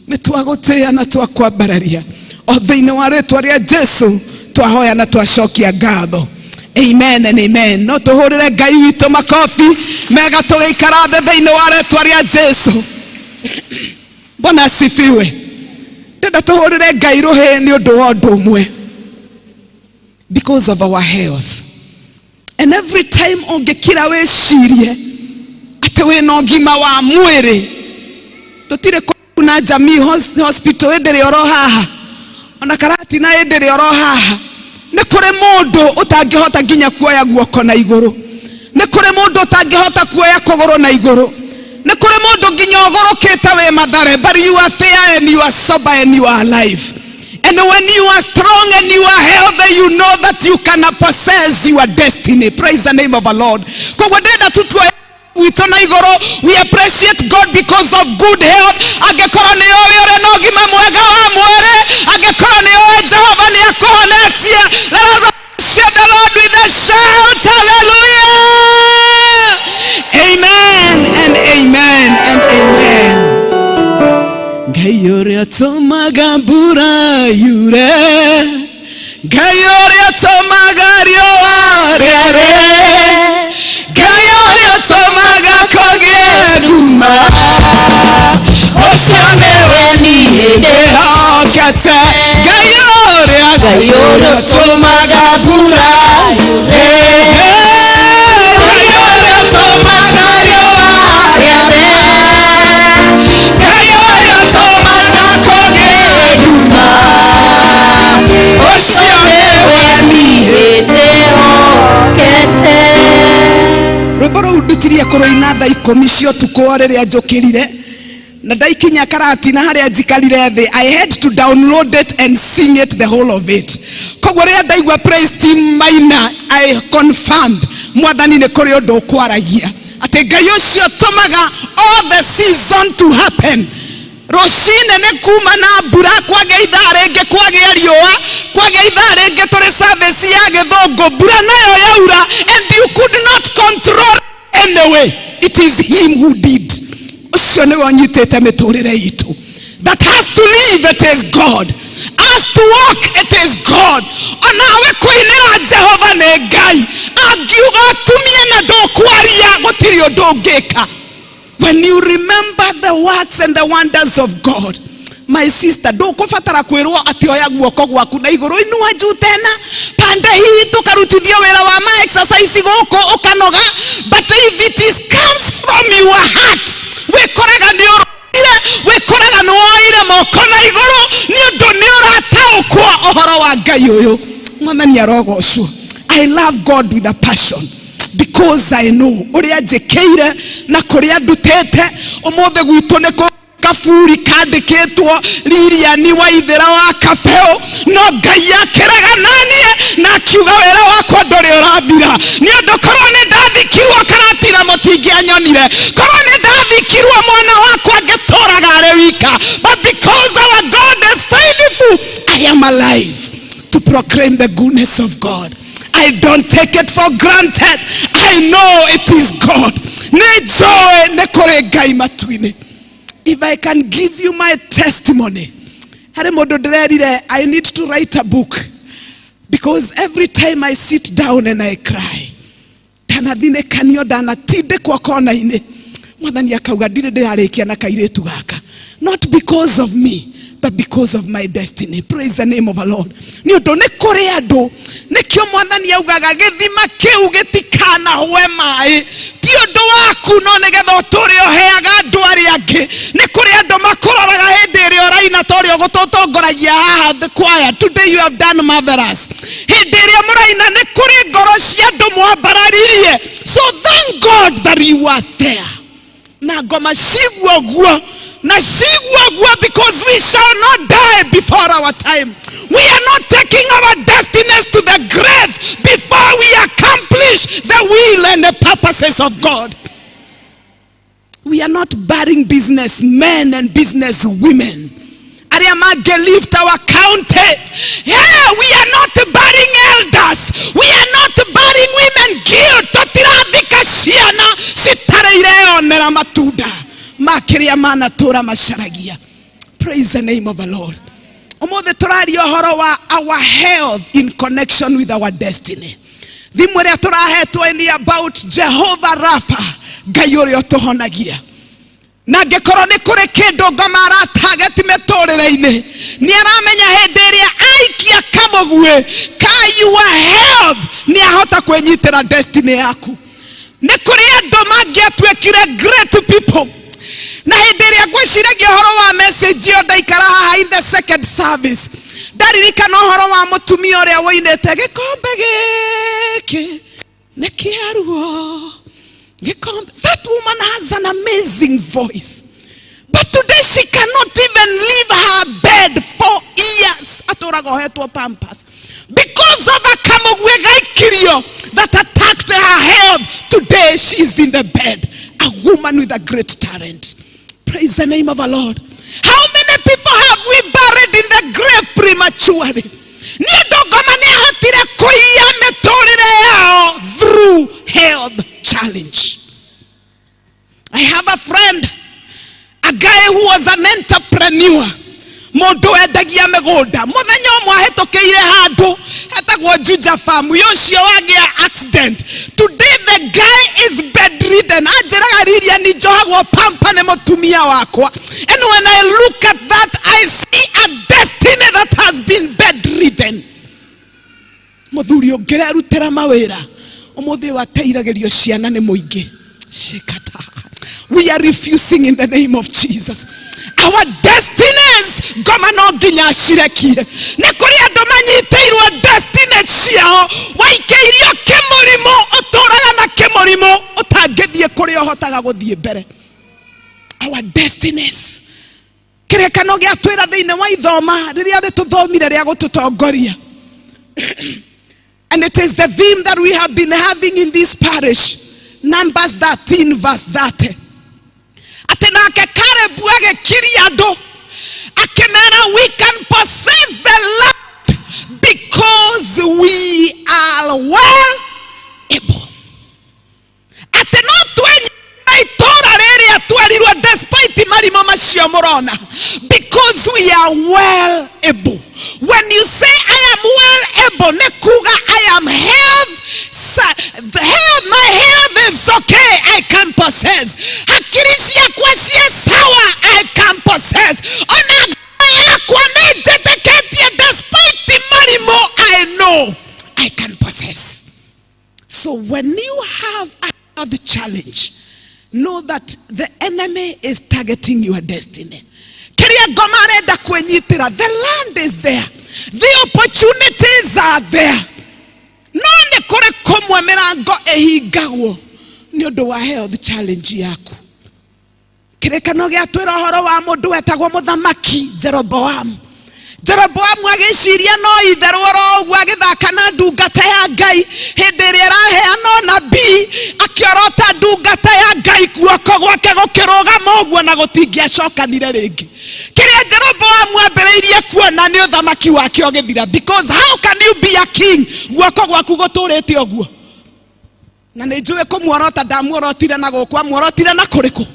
Nĩ twagũtĩĩa na twakwambararia o thĩinĩ wa rĩtwa rĩa Jesu twahoya na twacokia ngatho. Amen and amen. No tũhũrĩre Ngai witũ makobi mega tũgĩikara thĩ thĩinĩ wa rĩtwa rĩa Jesu. Bwana asifiwe. Ndenda tũhũrĩre Ngai rũhĩ nĩ ũndũ wa ũndũ ũmwe, because of our health. And every time ũngĩkira wĩcirie atĩ wĩna ũgima wa mwĩrĩ, tũtirĩ kũu na Jamii Hospital ĩndĩrĩ oro haha, ona Karatina ĩndĩrĩ oro haha. Nĩ kũrĩ mũndũ ũtangĩhota nginya kuoya guoko na igũrũ, nĩ kũrĩ mũndũ ũtangĩhota kuoya kũgũrũ na igũrũ, nĩ kũrĩ mũndũ nginya ũgũrũkĩte wĩ Mathare, but you are there and you are sober and you are alive. And when you are strong and you are healthy, you know that you can possess your destiny. Praise the name of the Lord. Koguo ndĩrenda tutuoe witũ na igũrũ. We appreciate God because of good health. Angĩkorwo nĩ ũĩ ũrĩ na ũgima mwega wa mwĩrĩ, angĩkorwo nĩ ũĩ Jehova nĩ akũhonetie, let us appreciate the Lord with a shout. Hallelujah! Amen and amen and amen. Ngai ũrĩa tũmaga mbura yure, Ngai ũrĩa tũmaga riũa rĩare, Ngai ũrĩa tũmaga kũgĩe nduma, ũcio nĩwe niĩ ndĩhokete. Ngai ũrĩa, Ngai ũrĩa ũtũmaga mbura yure, Ngai ũrĩa tũmaga riũa rĩare, Ngai ũrĩa tũmaga kũgĩe nduma, ũcio nĩwe niĩ ndĩhokete. Rwĩmbo rũu ndutirie kũrũina thaa 10 cia ũtukũ o rĩrĩa njũkĩrire na ndaikinya Karatina harĩa njikarire thĩ. I had to download it and sing it, the whole of it. Koguo rĩrĩa ndaigua praise team maina, I confirmed Mwathani nĩ kũrĩ ũndũ ũkwaragia, atĩ Ngai ũcio tũmaga all the season to happen. Rũcinĩ nĩ kuma na mbura, kwagĩa ithaa rĩngĩ kwagĩa riũa, kwagĩa ithaa rĩngĩ tũrĩ service ya Gĩthũngũ, mbura nayo yaura, and you could not control anyway. It is him who did. Ũcio nĩwe ũnyitĩte mĩtũrĩre itũ. That has to live, it is God. As to walk, it is God. Onawe kũinĩra Jehova nĩ Ngai. Angiuga atumie na ndũkwaria, gũtirĩ ũndũ ũngĩka. When you remember the works and the wonders of God, my sister, ndũkũbatara kwĩrwo atĩ oya guoko gwaku na igũrũ, inua juu tena, pande hii, tũkarutithio wĩra wa ma exercise gũkũ ũkanoga. But if it is comes from your heart, wĩkoraga nĩ ũrũire, wĩkoraga nĩ woire moko na igũrũ nĩ ũndũ nĩ ũrataũkwo ũhoro wa Ngai ũyũ. Mwathani arogocwo. I love God with a passion because I know ũrĩa njĩkĩire na kũrĩa ndutĩte. Ũmũthĩ gwitũ nĩ kũ kaburi kandĩkĩtwo Lilian Waithĩra wa Kabeo, no Ngai akĩrega naniĩ na akiuga wĩra wakwa ndũrĩ ũrathira, nĩ ũndũ korwo nĩ ndathikirwo Karatina mũtingĩanyonire, korwo nĩ ndathikirwo mwana wakwa ngĩtũraga arĩ wika. But because our God is faithful, I am alive to proclaim the goodness of God. I don't take it for granted. I know it is God. Nĩ njũĩ nĩ kũrĩ Ngai matu-inĩ. If I can give you my testimony, harĩ mũndũ ndĩrerire I need to write a book, because every time I sit down and I cry, ndanathinĩkanio, ndanatindĩkwo kona-inĩ, Mwathani akauga ndirĩ ndĩrarĩkia na kairĩtu gaka, not because of me. But because of my destiny. Praise the name of the Lord. Nĩ ũndũ nĩ kũrĩ andũ, nĩkĩo Mwathani augaga gĩthima kĩu gĩtikanahwe maĩ, ti ũndũ waku, no nĩgetha ũtũre ũheaga andũ arĩa angĩ. Nĩ kũrĩ andũ makũroraga hĩndĩ ĩrĩa ũraina, ta ũrĩa ũgũtũtongoragia haha, the choir. Today you have done marvelous. Hĩndĩ ĩrĩa mũraina, nĩ kũrĩ ngoro cia andũ mwambararirie. So thank God that you are there. Na ngoma cigua ũguo na cigua ũguo, because we shall not die before our time. We are not taking our destinies to the grave before we accomplish the will and the purposes of God. We are not burying businessmen and business women arĩa mangĩlift our county. Yeah, we are not burying elders, we are not burying women guild. Tũtirathika ciana citarĩ ireyonera matunda ma kĩrĩa manatũra macaragia. Praise the name of the Lord. Ũmũthĩ tũraria ũhoro wa our health in connection with our destiny. Thimũ ĩrĩa tũrahetwo nĩ about Jehovah Rapha, Ngai ũrĩa ũtũhonagia. Na angĩkorwo nĩ kũrĩ kĩndũ ngoma aratageti mĩtũrĩre-inĩ, nĩ aramenya hĩndĩ ĩrĩa aikia kamũguĩ ka your health, nĩ ahota kwĩnyitĩra destiny yaku. Nĩ kũrĩ andũ mangĩatuĩkire great people. Na hĩndĩ ĩrĩa ngwĩciragia ũhoro wa message ĩyo, ndaikara haha in the second service, ndaririkana ũhoro wa mũtumia ũrĩa woinĩte, "Gĩkombe gĩkĩ nĩ kĩa ruo gĩkombe." That woman has an amazing voice, but today she cannot even leave her bed. 4 years atũraga ohetwo Pampers because of a kamũguĩ gaikirio that attacked her health. Today she is in the bed, a woman with a great talent. Praise the name of the Lord. How many people have we buried in the grave prematurely nĩ ũndũ ngoma nĩ ahotire kũiya mĩtũrĩre yao through health challenge? I have a friend, a guy who was an entrepreneur, mũndũ wendagia mĩgũnda. Mũthenya ũmwe ahĩtũkĩire handũ hetagwo Juja Farm, ũcio wagĩa accident. Today the guy is bedridden. Anjĩraga, "Riria ni njohagwo pamper nĩ mũtumia wakwa." And when I look at that, I see a destiny that has been bedridden. Mũthuri ũngĩrerutĩra mawĩra, ũmũthĩ ũyũ ateithagĩrio ciana nĩ mũingĩ. Shikata. We are refusing in the name of Jesus. Our destinies, ngoma no nginya cirekie. Nĩ kũrĩ andũ manyitĩirwo destiny ciao, waikĩirio kĩmũrimũ, ũtũraga na kĩmũrimũ, ũtangĩthiĩ kũrĩa ũhotaga gũthiĩ mbere. Our destinies, kĩrĩkano gĩatwĩra thĩinĩ wa ithoma rĩrĩa rĩtũthomire rĩa gũtũtongoria, and it is the theme that we have been having in this parish, Numbers 13 verse 30, atĩ nake Karebu agĩkiria andũ akĩmera, "We can possess the land because we are well able." Atĩ no twenyitĩra itũũra rĩrĩa twerirwo despite marimo macio mũrona, because we are well able. When you say, "I am well able," nĩ kuga I am health, the health, my health is okay, I can possess. Hakiri ciakwa ciĩ sawa, I can possess. Ona ngoro yakwa nĩ njĩtĩkĩtie, despite marimo, I know I can possess. So when you have a health challenge, know that the enemy is targeting your destiny. Kĩrĩa ngoma arenda kwĩnyitĩra, the land is there, the opportunities are there, no nĩ kũrĩ kũmwe mĩrango ĩhingagwo nĩ ũndũ wa health challenge yaku. Kĩrĩkano gĩatwĩra ũhoro wa mũndũ wetagwo Mũthamaki Jeroboamu. Jeroboamu agĩciria no itherũ oro ũguo, agĩthaka na ndungata ya Ngai hĩndĩ ĩrĩa ĩraheana ũnabii, akĩorota ndungata ya Ngai, guoko gwake gũkĩrũgama ũguo na gũtingĩacokanire rĩngĩ. Kĩrĩa Jeroboamu ambĩrĩirie kuona nĩ ũthamaki wake ũgĩthira, because how can you be a king guoko gwaku gũtũrĩte ũguo? Na nĩ njũĩ kũmuorota ndamuorotire na gũkũ, amuorotire na kũrĩkũ.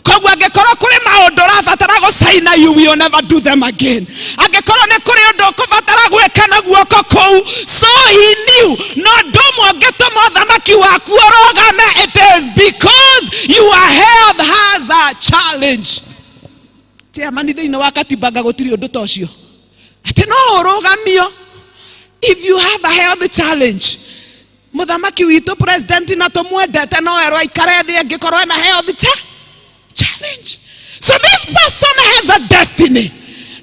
Koguo angĩkorwo kũrĩ maũndũ ũrabatara gũcaina, you will never do them again. Angĩkorwo nĩ kũrĩ ũndũ ũkũbatara gwĩka na guoko kũu, so he knew no ũndũ ũmwe ũngĩtũma ũthamaki waku ũrũgame, it is because your health has a challenge. Chairman thĩinĩ wa Katiba gũtirĩ ũndũ ta ũcio atĩ no ũrũgamio if you have a health challenge. Mũthamaki witũ, president, na tũmwendete, no erwo aikare thĩ angĩkorwo ena health challenge. So this person has a destiny,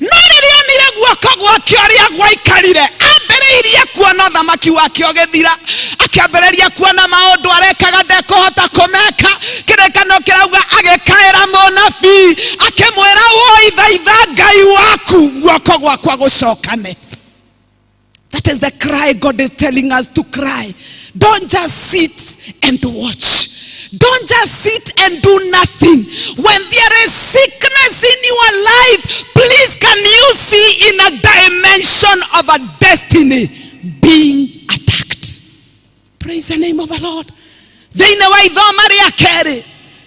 no rĩrĩa onire guoko gwake ũrĩa gwaikarire, ambĩrĩirie kuona ũthamaki wake ũgĩthira, akĩambĩrĩria kuona maũndũ arekaga ndekũhota kũmeka. Kĩrĩkano kĩrauga agĩkaĩra mũnabii, akĩmwĩra, "Woi, thaitha Ngai waku guoko gwakwa gũcokane." That is the cry God is telling us to cry. Don't just sit and watch. Don't just sit and do nothing. When there is sickness in your life, please, can you see in a dimension of a destiny being attacked? Praise the name of the Lord. Thĩinĩ wa ithoma rĩa kerĩ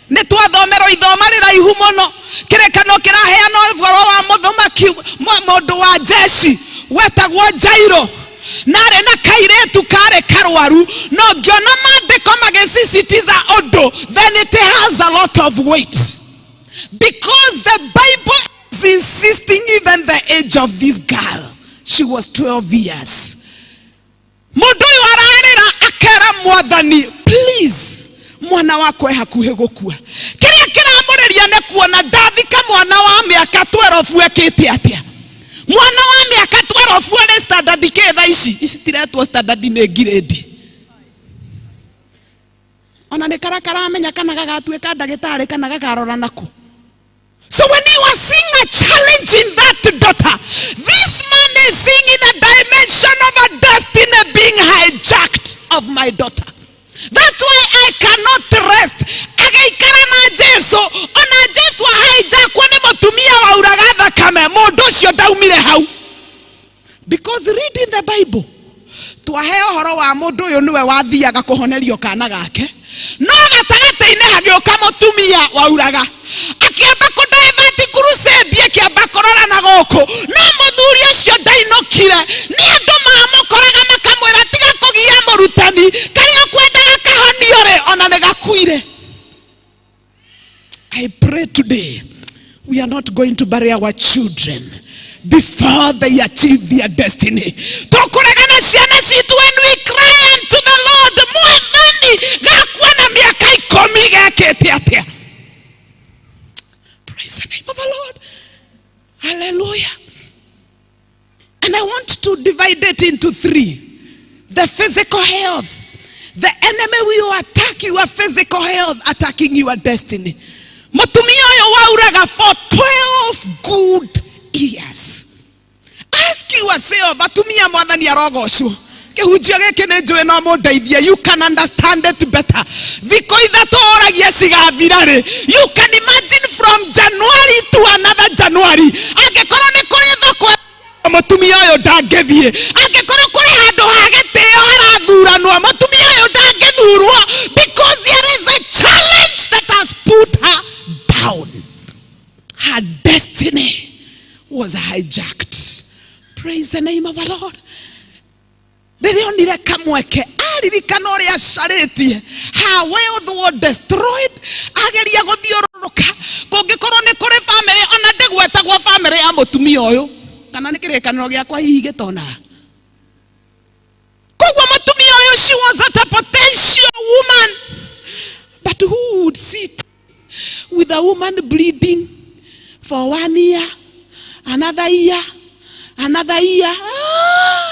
nĩ twathomerwo ithoma rĩraihu mũno. Kĩrĩkano kĩraheana ũhoro wa mũthamaki, mũndũ wa jeshi wetagwo Jairo, na arĩ na kairĩtu karĩ karwaru. No ngĩona maandĩko magĩsisitiza ũndũ, then it has a lot of weight, because the Bible is insisting even the age of this girl. She was 12 years. Mũndũ ũyũ ararĩra akera Mwathani, "Please, mwana wakwa e hakuhĩ gũkua." Kĩrĩa kĩramũrĩria nĩ kuona ndathika mwana wa mĩaka 12 ekĩte atĩa. Mwana wa mĩaka 12 arĩ standard kĩ thaa ici? Ici tiretwo standard, nĩ ngirĩndi. Ona nĩ kara karamenya kana gagatuĩka ndagĩtarĩ kana gakarora nakũ. So when you are seeing a challenge in that daughter, this man is seeing in a dimension of a destiny being hijacked of my daughter. That's why I cannot rest. Agĩikara na Jesu, ona Jesu ahijackwo nĩ mũtumia wauraga thakame, mũndũ ũcio ndaumire hau. Because read in the Bible, twaheo ũhoro wa mũndũ ũyũ nĩwe wathiaga kũhonerio kana gake, no gatagatĩ-inĩ hagĩũka mũtumia wauraga, akĩamba kũdivert crusade, akĩamba kũrora na gũkũ, no mũthuri ũcio ndainũkire. Nĩ andũ mamũkoraga makamwĩra, "Tiga kũgia mũrutani, karĩa ũkwendaga kahonio rĩ, ona nĩ gakuire." I pray today we are not going to bury our children before they achieve their destiny. Tũkũregana ciana citũ when we cry unto the Lord, "Mwathani, gakua na mĩaka 10 gekĩte atĩa?" Praise the name of the Lord. Hallelujah. And I want to divide it into three. The physical health. The enemy will attack your physical health, attacking your destiny. Mũtumia ũyũ wauraga for 12 good years. Ask yourself, atumia, Mwathani arogocwo. Kĩhunjio gĩkĩ nĩ njũĩ no mũndeithie. You can understand it better. Thikũ 3 ũragia cigathira rĩ? You can imagine from January to another January. Angĩkorwo nĩ kũrĩ thoko, mũtumia ũyũ ndangĩthiĩ. Angĩkorwo kũrĩ handũ ha gĩtĩo harathuranwo, mũtumia ũyũ ndangĩthurwo, because there is a challenge that has put her down. Her destiny was hijacked. Praise the name of the Lord. Rĩrĩa onire kamweke, aririkana ũrĩa acarĩtie, her wealth was destroyed. Ageria gũthiũrũrũka, kũngĩkorwo nĩ kũrĩ famĩlĩ, ona ndĩgwetagwo famĩlĩ ya mũtumia ũyũ, kana nĩ kĩrĩkanĩro gĩakwa hihi gĩtonaga. Koguo mũtumia ũyũ, she was at a potential woman, but who would sit with a woman bleeding for one year, another year, another year? Ah!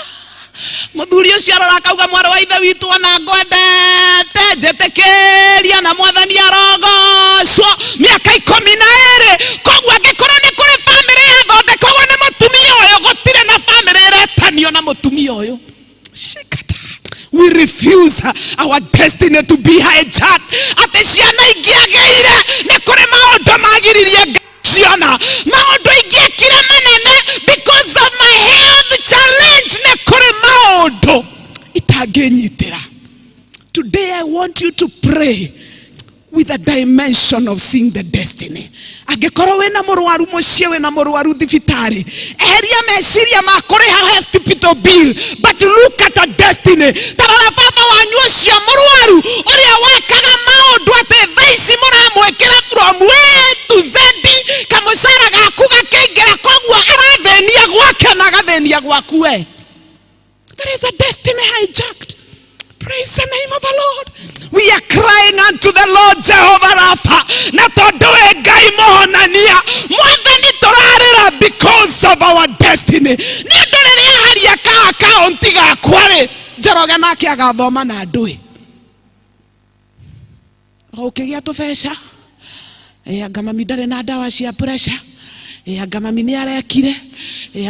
Mũthuri ũcio arora akauga, "Mwarĩ wa ithe witũ, ona ngwendete, njĩtĩkĩria na Mwathani arogocwo, mĩaka 12." Koguo angĩkorwo nĩ kũrĩ bamĩrĩ yathondekagwo nĩ mũtumia ũyũ, gũtirĩ na bamĩrĩ ĩretanio na mũtumia ũyũ. Shikata. We refuse our destiny to be hijacked. Atĩ ciana ingĩagĩire, nĩ kũrĩ maũndũ magiririe ciona, maũndũ ingĩekire manene, because of my health challenge nĩ kũrĩ maũndũ itangĩnyitĩra. Today I want you to pray with a dimension of seeing the destiny. Angĩkorwo wĩna mũrwaru mũciĩ, wĩna mũrwaru thibitarĩ, eheria meciria ma kũrĩha hospital bill, but look at a destiny. Tarora baba wanyu ũcio mũrwaru, ũrĩa wekaga maũndũ atĩ thaa ici mũramwĩkĩra from A to Z, kamũcara gaku gakĩingĩra. kũhonokia gwaku we. There is a destiny hijacked. Praise the name of the Lord. We are crying unto the Lord Jehovah Rapha. Na tondũ we Ngai mũhonania, Mwathani tũrarĩra because of our destiny. Nĩ ũndũ rĩrĩa haria ka akaunti gakwa rĩ, Njoroge nake agathoma na ndũĩ. Ũkĩgĩa tũbeca, anga mami ndarĩ na ndawa cia pressure, anga mami nĩ arekire,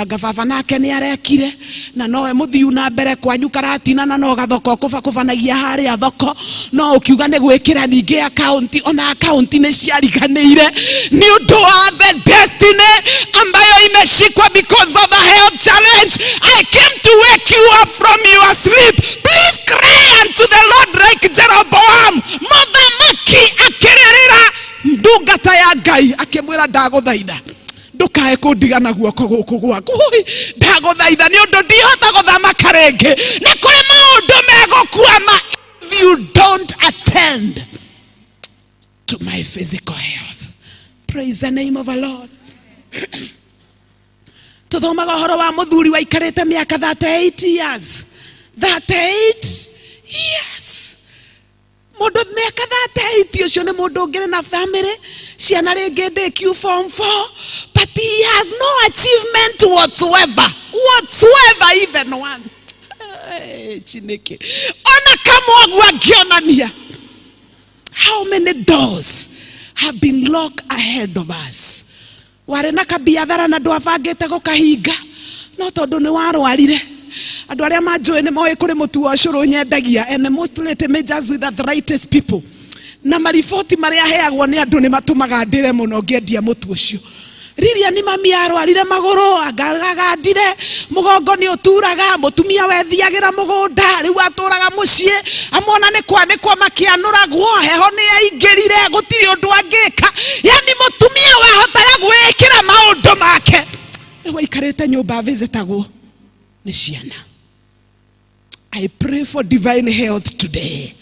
anga baba nake nĩ arekire, na nowe mũthiu na mbere kwanyu karatina na no gathoko kũbakũbanagia harĩa thoko, no ũkiuga nĩ gwĩkĩra ningĩ akaunti, ona akaunti nĩ ciariganĩire nĩ ũndũ wa the destiny ambayo imeshikwa because of a health challenge. I came to wake you up from your sleep. Please cry unto the Lord like Jeroboam. Mũthamaki akĩrĩrĩra ndungata ya Ngai akĩmwĩra ndagũthaitha ndũkae kũndiga na guoko gũkũ gwaku. Ui, ndagũthaitha nĩ ũndũ ndihota gũthamaka rĩngĩ, nĩ kũrĩ maũndũ megũkwama if you don't attend to my physical health. Praise the name of the Lord. Tuthomaga ũhoro wa mũthuri waikarĩte mĩaka 38 years, 38 years. Mũndũ mĩaka 38 ũcio nĩ mũndũ ũngĩrĩ na family, ciana rĩngĩ ndĩkiu form 4, but he has no achievement whatsoever, whatsoever, even one. Hey, Chineke ona kamwe angĩonania. How many doors have been locked ahead of us? Warĩ na kabiathara na ndwabangĩte gũkahinga, no tondũ nĩ warwarire. Andũ arĩa manjũĩ nĩ moĩ kũrĩ mũtu wa ũcũrũ nyendagia, and mostly it majors with arthritis people, na mariboti marĩa heagwo nĩ andũ nĩ matũmaga ndĩre mũno ngĩendia mũtu ũcio. Riria ni mami arwarire magũrũ, agagandire mũgongo nĩ ũturaga, mũtumia wethiagĩra mũgũnda rĩu atũraga mũciĩ, amona nĩ kwanĩkwo makĩanũragwo, heho nĩ yaingĩrire, gũtirĩ ũndũ angĩka. Yani mũtumia wahotaga gwĩkĩra maũndũ make, rĩu aikarĩte nyũmba visitagwo nĩ ciana. I pray for divine health today.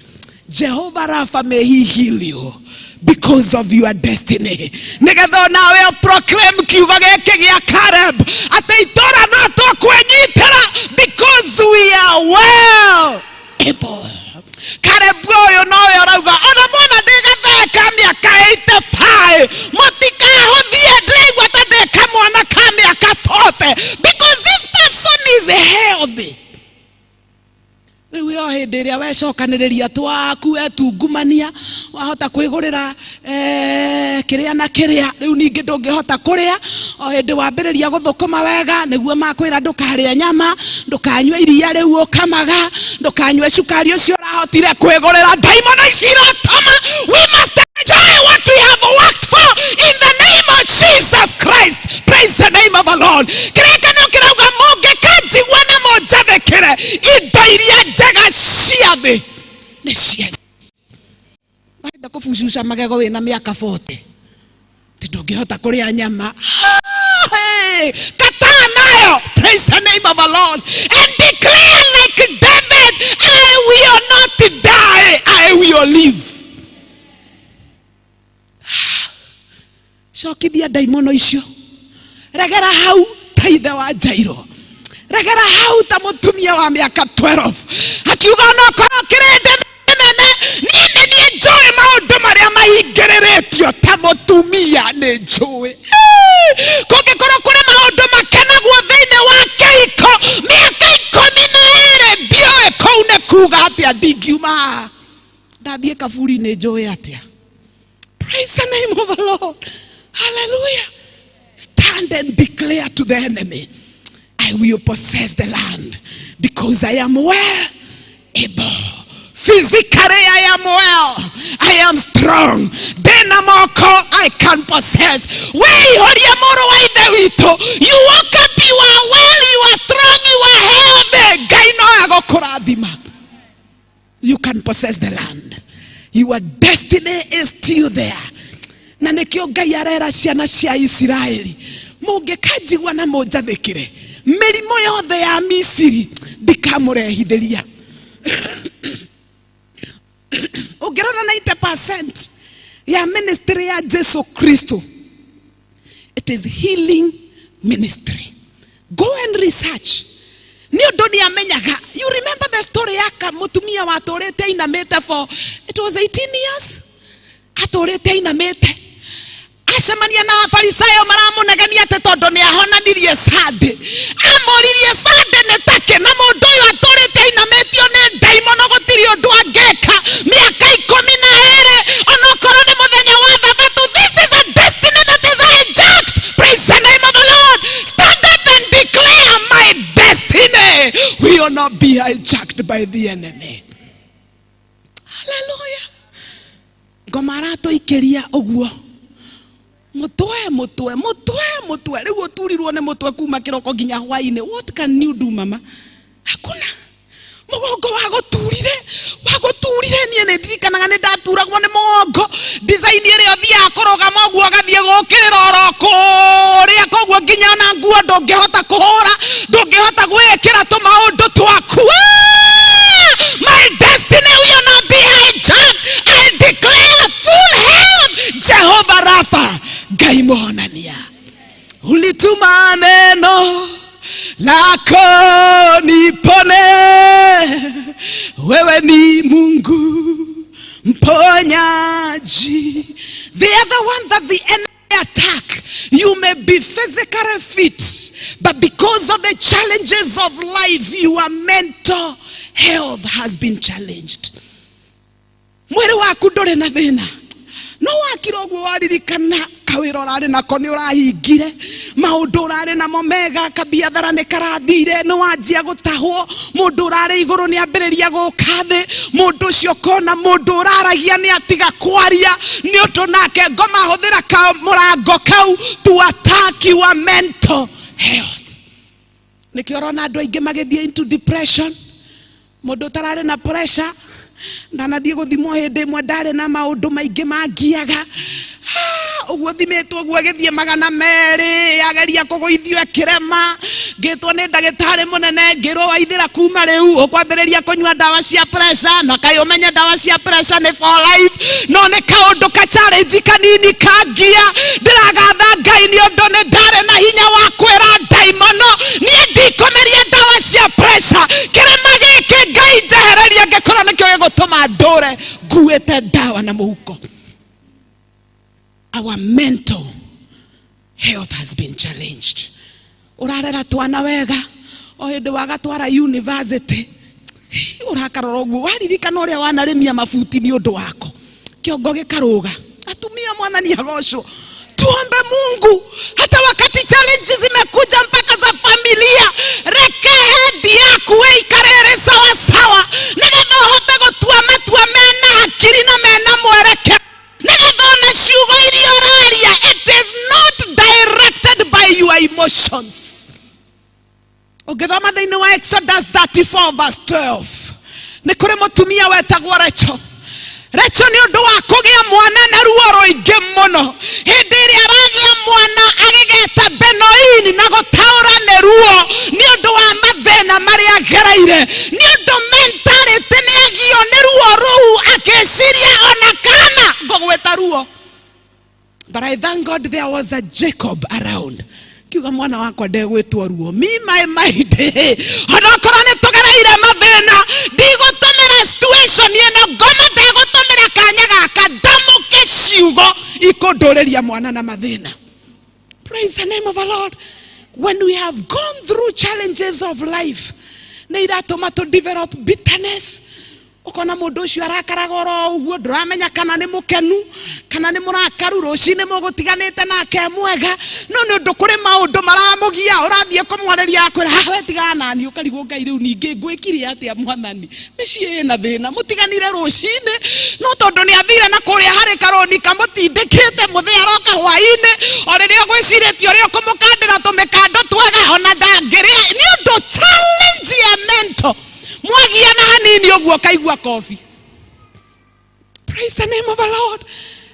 Jehovah Rapha, may he heal you because of your destiny. Nigetha onawe proclaim kiugo gĩkĩ gĩa Caleb atĩ itũra no tũkwĩnyitĩra because we are well able. Caleb ũyũ nowe ũrauga ona mwana ndĩ gathee ka mĩaka 85, mũtikahũthie, ndĩraigua ta ndĩ kamwana ka mĩaka 40 because this person is healthy. Rĩu yo hĩndĩ ĩrĩa wecokanĩrĩria twaku wetungumania, wahota kwĩgũrĩra kĩrĩa na kĩrĩa, rĩu ningĩ ndũngĩhota kũrĩa. O hĩndĩ wambĩrĩria gũthũkũma wega, nĩguo makwĩra ndũkarĩe nyama, ndũkanyue iria rĩu ũkamaga, ndũkanyue cukari ũcio ũrahotire kwĩgũrĩra. Ndaimono ici iratũma. We must enjoy what we have worked for in the name of Jesus Christ. Praise the name of the Lord. Kĩrĩkanĩro kĩrauga mũngĩkanjigua na mũnjathĩkĩre, indo iria njega cia thĩ nĩ cianyu. Wahota kũbucuca magego wĩna mĩaka 40, ti ndũngĩhota kũrĩa nyama. Hey, kataa nayo. Praise the name of the Lord and declare like David, I will not die, I will live. Cokithia ndaimono icio, regera hau ta ithe wa Jairo, regera hau ta mũtumia wa mĩaka 12 akiuga onokorwo kĩrĩndĩ nene, niĩ nĩ niĩ njũĩ maũndũ marĩa mahingĩrĩrĩtio ta mũtumia nĩ njũĩ. Kũngĩkorwo kũrĩ maũndũ makenagwo thĩinĩ wa kĩhiko mĩaka 12, ndiũĩ kũu nĩ kuga atĩa, ndingiuma haha ndathiĩ kaburi nĩ njũĩ atĩa. Praise the name of the Lord. Hallelujah. Stand and declare to the enemy, I will possess the land because I am well able. Physically, I am well. I am strong. Ndĩna moko, I can possess. Wĩihũrie mũrũ wa ithe witũ. You woke up, you are well, you are strong, you are healthy. Ngai no agũkũrathima. You can possess the land. Your destiny is still there. Na nĩkĩo Ngai arera ciana cia Isiraeli, mũngĩkanjigua na mũnjathĩkĩre, mĩrimũ yothe ya Misiri ndikamũrehithĩria. Ũngĩrora 90% ya ministry ya Jesu Kristo, it is healing ministry. Go and research. Nĩ ũndũ nĩ amenyaga. You remember the story ya mũtumia watũrĩte ainamĩte for it was 18 years, atũrĩte ainamĩte, acemania na Afarisayo maramũnegenia atĩ tondũ nĩ ahonanirie Sunday. Amũririe Sunday nĩ takĩ, na mũndũ ũyũ atũrĩte ainamĩtio nĩ ndaimono, gũtirĩ ũndũ angĩka mĩaka 12, onokorwo nĩ mũthenya wa Thabatũ. This is a destiny that is hijacked. Praise the name of the Lord. Stand up and declare, "My destiny will not be hijacked by the enemy." Hallelujah. Ngoma aratũikĩria ũguo mũtwe, mũtwe, mũtwe, mũtwe. Rĩu ũturirwo nĩ mũtwe kuma kĩroko nginya hwainĩ. What can you do, mama? Hakuna. Mũgongo wagũturire, wagũturire. Niĩ nĩ ndirikanaga nĩ ndaturagwo nĩ mũgongo design ĩrĩa ũthiaga kũrũgama ũguo, ũgathiĩ gũkĩrĩra oro kũrĩa, koguo nginya ona nguo ndũngĩhota kũhũra, ndũngĩhota gwĩkĩra tũmaũndũ twaku. Ah! My destiny will not be hijacked. I declare full health. Jehovah Rapha, Ngai mũhonania, ulituma neno lako nipone. Wewe ni Mungu mponyaji. The other one that the enemy attack, you may be physically fit, but because of the challenges of life, your mental health has been challenged. Mwĩrĩ waku ndũrĩ na thĩna, no wakira ũguo waririkana kawĩra ũrarĩ nako nĩ ũrahingire, maũndũ ũrarĩ namo mega, kabiathara nĩ karathire, nĩ wanjia gũtahwo, mũndũ ũrarĩ igũrũ nĩ ambĩrĩria gũka thĩ, mũndũ ũcio ũkona mũndũ ũraragia nĩ atiga kwaria, nĩ ũndũ nake ngoma hũthĩra ka mũrango kau to attack your mental health. Nĩkĩo ũrona andũ aingĩ magĩthiĩ into depression. Mũndũ ũtararĩ na pressure ndanathiĩ gũthimwo hĩndĩ ĩmwe, ndarĩ na maũndũ maingĩ mangiaga. Ah, ũguo thimĩtwo ũguo ĩgĩthiĩ 200, ageria kũgũithio ĩkĩrema. Ngĩtwo nĩ ndagĩtarĩ mũnene, ngĩrwo waithĩra kuma rĩu ũkwambĩrĩria kũnyua ndawa cia pressure, na kaĩ ũmenye ndawa cia pressure nĩ for life, no nĩ kaũndũ ka challenge kanini kangia. Ndĩragatha Ngai nĩ ũndũ nĩ ndarĩ na hinya wa kwĩra ndaimono, niĩ ndikũmeria ndawa cia pressure. Kĩrĩma gĩkĩ Ngai njehereria angĩkorwo nĩkĩo gĩgũtũma ndũre nguĩte ndawa na mũhuko. Our mental health has been challenged. Ũrarera twana wega, o hĩndĩ wagatwara university, ũrakarora ũguo waririkana ũrĩa wanarĩmia mabuti nĩ ũndũ wako, kĩongo gĩkarũga. Atumia, Mwathani agocwo. Tuombe Mungu hata wakati challenges zimekuja mpaka za familia. Reke head yaku ĩikare ĩrĩ sawa sawa, nĩgetha ũhote gũtua matua mena hakiri na mena mwerekero, nĩgetha ona ciugo iria ũraria, it is not directed by your emotions. Ũngĩthoma thĩinĩ wa Exodus 34 verse 12, nĩ kũrĩ mũtumia wetagwo Rachel. Rachel nĩ ũndũ wa kũgĩa mwana na ruo rũingĩ mũno, hĩndĩ ĩrĩa aragĩa mwana agĩgeta Benoini, na gũtaũra nĩ ruo, nĩ ũndũ wa mathĩna marĩa agereire, nĩ ũndũ mentality nĩ agio nĩ ruo rũu, akĩciria ona kana ngũgwĩta ruo. But I thank God there was a Jacob around. Kiuga, "Mwana wakwa ndegwĩtwo ruo." Me, my mind, onokorwo nĩ tũgereire mathĩna, ndigũtũmĩra situation ĩno. Ngoma ndegũtũmĩra kanya gaka ndamũke ciugo ikũndũrĩria mwana na mathĩna. Praise the name of the Lord. When we have gone through challenges of life, nĩ iratũma to develop bitterness. Ũkona mũndũ ũcio arakaraga oro ũguo, ndũramenya kana nĩ mũkenu kana nĩ mũrakaru. Rũcinĩ mũgũtiganĩte nake mwega, no nĩ ũndũ kũrĩ maũndũ maramũgia, ũrathiĩ kũmwarĩria akwĩra, "Hawe, tigana nani." Ũkarigwo, "Ngai, rĩu ningĩ ngwĩkire atĩa?" Mwathani, mĩciĩ ĩna thĩna, mũtiganire rũcinĩ, no tondũ nĩ athire na kũrĩa harĩ karũni kamũtindĩkĩte, mũthĩ aroka hwainĩ, o rĩrĩa ũgwĩcirĩtie ũrĩa ũkũmũkandĩra tũmĩkando twega, ona ndangĩrĩa, nĩ ũndũ challenge ya mental. Mwagiana hanini ũguo kaigua kobi. Praise the name of the Lord.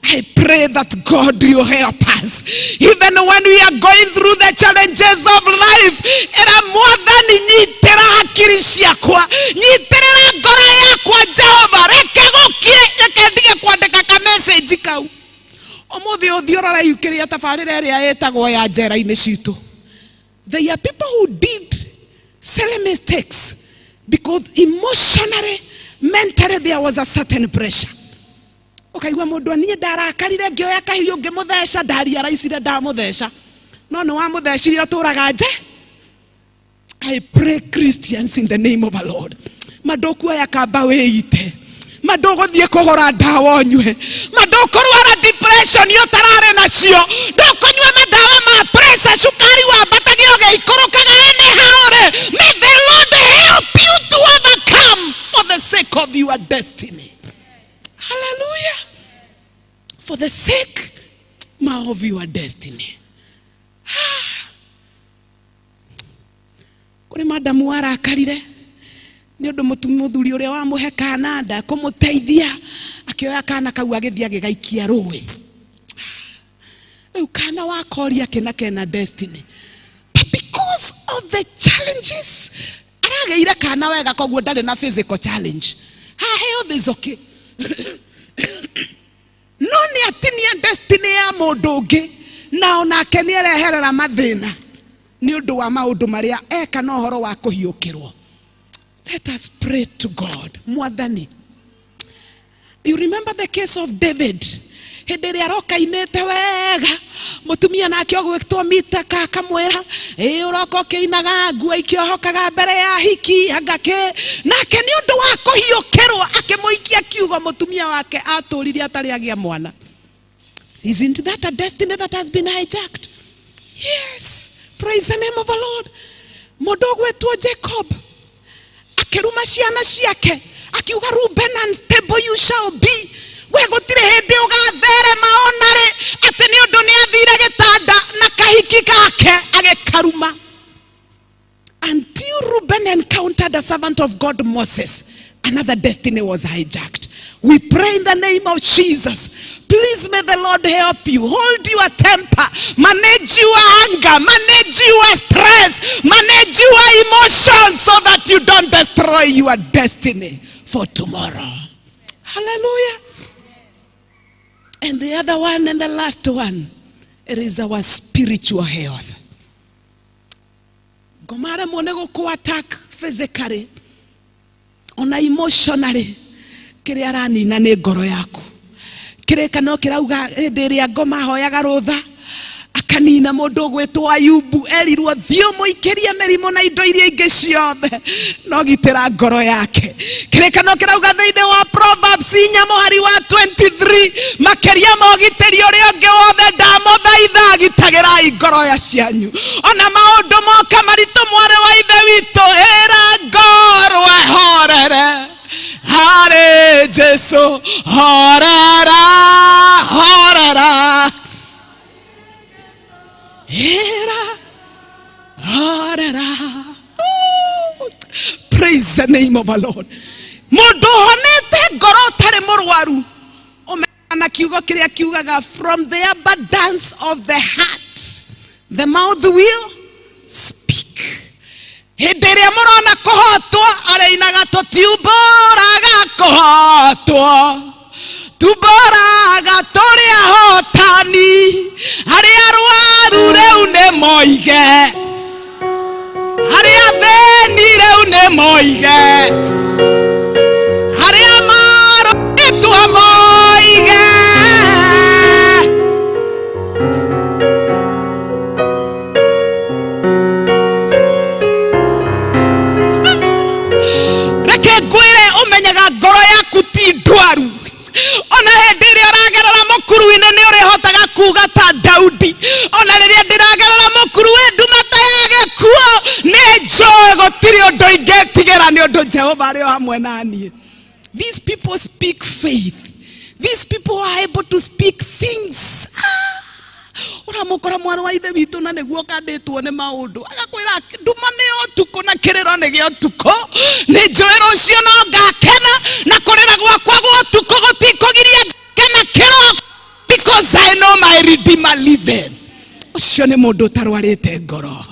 I pray that God will help us even when we are going through the challenges of life. Era Mwathani, nyitĩra hakiri ciakwa, nyitĩrĩra ngoro yakwa. Jehova, reke gũkie, reke ndige kwandĩka ka message kau ũmũthĩ. Ũthiĩ ũrore kĩrĩa tabarĩra ĩrĩa ĩtagwo ya njera-inĩ citũ. There are people who did silly mistakes because emotionally, mentally there was a certain pressure. Ũkaigua mũndũ, niĩ ndarakarire ngĩoya kahiũ ngĩmũtheca, ndariaraicire ndamũtheca, no nĩ wamũthecire ũtũraga nje. I pray, Christians, in the name of the Lord, mandũkuoya kamba wĩite, mandũgũthiĩ kũgũra ndawa ũnyue, mandũkũrwara depression ũtararĩ nacio, ndũkũnyua mandawa ma pressure, cukari wambatagia ũgĩikũrũkaga. Anyhow rĩ, may the Lord help you to overcome for the sake of your destiny. Hallelujah. For the sake of your destiny. Kũrĩ madamu warakarire nĩ ũndũ mũthuri ũrĩa wamũhe kana nda kũmũteithia, akĩoya kana kau agĩthiĩ agĩgaikia rũĩ. Rĩu kana wakoria kĩna kena destiny, but because of the challenges aragĩire kana wega, koguo ndarĩ na physical challenge, her health is okay, no nĩ atinia destiny ya mũndũ ũngĩ, na onake nĩ areherera mathĩna nĩ ũndũ wa maũndũ marĩa eka na ũhoro wa kũhiũkĩrwo. Let us pray to God. Mwathani, you remember the case of David, hĩndĩ ĩrĩa aroka inĩte wega, mũtumia nake ũgwĩtwo Mitaka akamwĩra, ĩ ũroka ũkĩinaga nguo ikĩohokaga mbere ya hiki angakĩ. Nake nĩ ũndũ wa kũhiũkĩrwo akĩmũikia kiugo, mũtumia wake atũrire atarĩ agĩa mwana. Isn't that a destiny that has been hijacked? Yes. Praise the name of the Lord. Mũndũ ũgwĩtwo Jacob akĩruma ciana ciake, akiuga, "Reuben, unstable you shall be, we gũtirĩ hĩndĩ ũgatherema ona rĩ," atĩ nĩ ũndũ nĩ athire gĩtanda na kahiki gake, agĩkaruma, until Reuben encountered the servant of God Moses. Another destiny was hijacked. We pray in the name of Jesus. Please, may the Lord help you. Hold your temper, manage your anger, manage your stress, manage your emotions so that you don't destroy your destiny for tomorrow. Hallelujah. And the other one and the last one, it is our spiritual health. Ngoma rĩmwe nĩ gũkũ attack physically ona emotionally, kĩrĩa aranina nĩ ngoro yaku. Kĩrĩkano kĩrauga hĩndĩ ĩrĩa ngoma ahoyaga rũtha akanina mũndũ ũgwĩtwo Ayubu, erirwo, "Thiĩ ũmũikĩrie mĩrimũ na indo iria ingĩ ciothe, no gitĩra ngoro yake." Kĩrĩkano kĩrauga thĩinĩ wa Proverbs 4 mũhari wa 23, "Makĩria ma ũgitĩri ũrĩa ũngĩ wothe, ndamũthaitha, gitagĩrai ngoro ya cianyu." Ona maũndũ moka maritũ, mwarĩ wa ithe witũ, ĩra ngoro ehorere harĩ Jesu. Horera, horera, ĩra horera. Ooh, praise the name of the Lord. Mũndũ ũhonete ngoro, ũtarĩ mũrwaru, ũmenyana na kiugo kĩrĩa kiugaga, "From the abundance of the heart the mouth will speak." Hĩndĩ ĩrĩa mũrona kũhotwo, arĩinaga, "Tũtiumbũraga kũhotwo, tumbũraga tũrĩ ahotani. Arĩa arwaru rĩu nĩ moige, arĩa athĩni rĩu nĩ moige, arĩa marũĩtwo moige." Reke ngwĩre, ũmenyaga ngoro yaku ti ndwaru ona hĩndĩ ĩrĩa ũragerera mũkuru-inĩ. Nĩ ũrĩhotaga kuga ta Daudi, "Ona rĩrĩa ndĩragerera mũkuru wĩ nduma ta ya gĩkuũ, nĩ njũĩ gũtirĩ ũndũ ingĩtigĩra, nĩ ũndũ Jehova arĩ o hamwe na niĩ." These people speak faith. These people are able to speak things. Ah! Ũramũkora mwana wa ithe witũ na nĩguo kandĩtwo nĩ maũndũ, agakwĩra, "Nduma nĩ ũtukũ na kĩrĩro nĩ gĩa ũtukũ, nĩ njũĩ rũciũ no ngakena, na kũrĩra gwakwa gwa ũtukũ gũtikũgiria ngakena kĩroko, because I know my Redeemer liveth." Ũcio nĩ mũndũ ũtarwarĩte ngoro.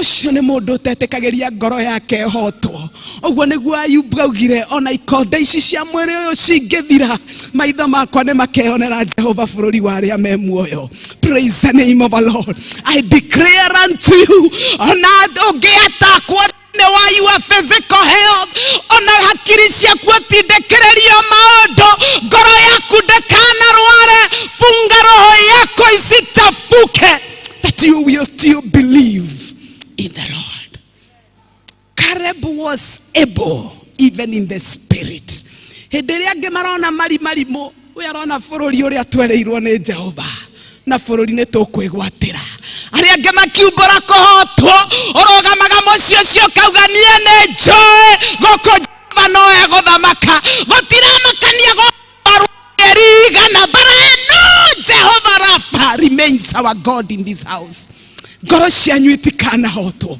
Ũcio nĩ mũndũ ũtetĩkagĩria ngoro yake ĩhotwo. Ũguo nĩguo Ayubu augire, ona ikonde ici cia mwĩrĩ ũyũ cingĩthira, maitho makwa nĩ makeyonera Jehova bũrũri wa arĩa me muoyo. Praise the name of the Lord. I declare unto you, ona ũngĩatakwo thĩinĩ wa your physical health, ona hakiri ciaku ũtindĩkĩrĩrio maũndũ, ngoro yaku ndĩkanarware, funga roho yako isichafuke, that you will still believe in the Lord. Caleb was able even in the spirit. Hĩndĩ ĩrĩa angĩ marona marimarimũ, we arona bũrũri ũrĩa twereirwo nĩ Jehova na bũrũri nĩ tũkwĩgwatĩra. Arĩa angĩ makiumbũra kũhotwo, ũrũgamaga mũciĩ ũcio ũkauga niĩ nĩ njũĩ gũkũ Jehova no egũthamaka, gũtiramakania gũkũ igana, but I know Jehovah Rapha remains our God in this house. Ngoro cianyu itikanahotwo,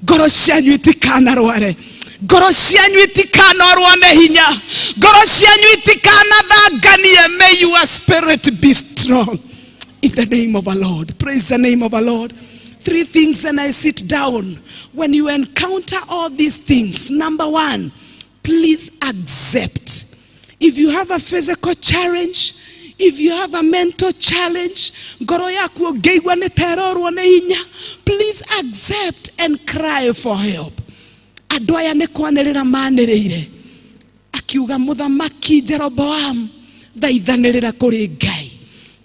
ngoro cianyu itikanarware, ngoro cianyu itikanorwo nĩ hinya, ngoro cianyu itikanathanganie. May your spirit be strong in the name of our Lord. Praise the name of our Lord. Three things and I sit down. When you encounter all these things, number one, please accept. If you have a physical challenge, if you have a mental challenge, ngoro yaku ũngĩigua nĩ ta ĩrorwo nĩ hinya, please accept and cry for help. Andũ aya nĩ kwanĩrĩra manĩrĩire, akiuga mũthamaki Jeroboam, thaithanĩrĩra kũrĩ Ngai.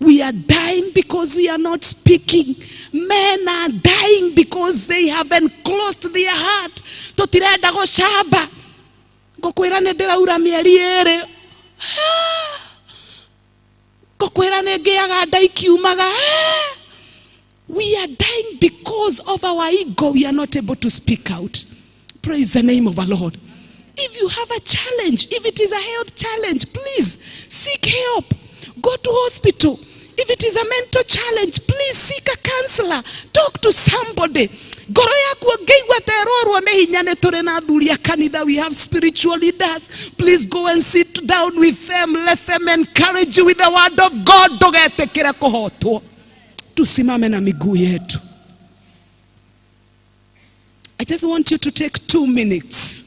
We are dying because we are not speaking. Men are dying because they have enclosed their heart. Tũtirenda gũcamba. Ngũkwĩra nĩ ndĩraura mĩeri ĩrĩ. Ngũkwĩra nĩ ngĩaga nda ikiumaga. We are dying because of our ego. We are not able to speak out. Praise the name of the Lord. If you have a challenge, if it is a health challenge, please seek help. Go to hospital. If it is a mental challenge, please seek a counselor. Talk to somebody. Ngoro yaku ũngĩigua ta ĩrorwo nĩ hinya, nĩ tũrĩ na athuri a kanitha. We have spiritual leaders. Please go and sit down with them. Let them encourage you with the word of God. Ndũgetĩkĩre kũhotwo. Tusimame na miguu yetu. I just want you to take 2 minutes.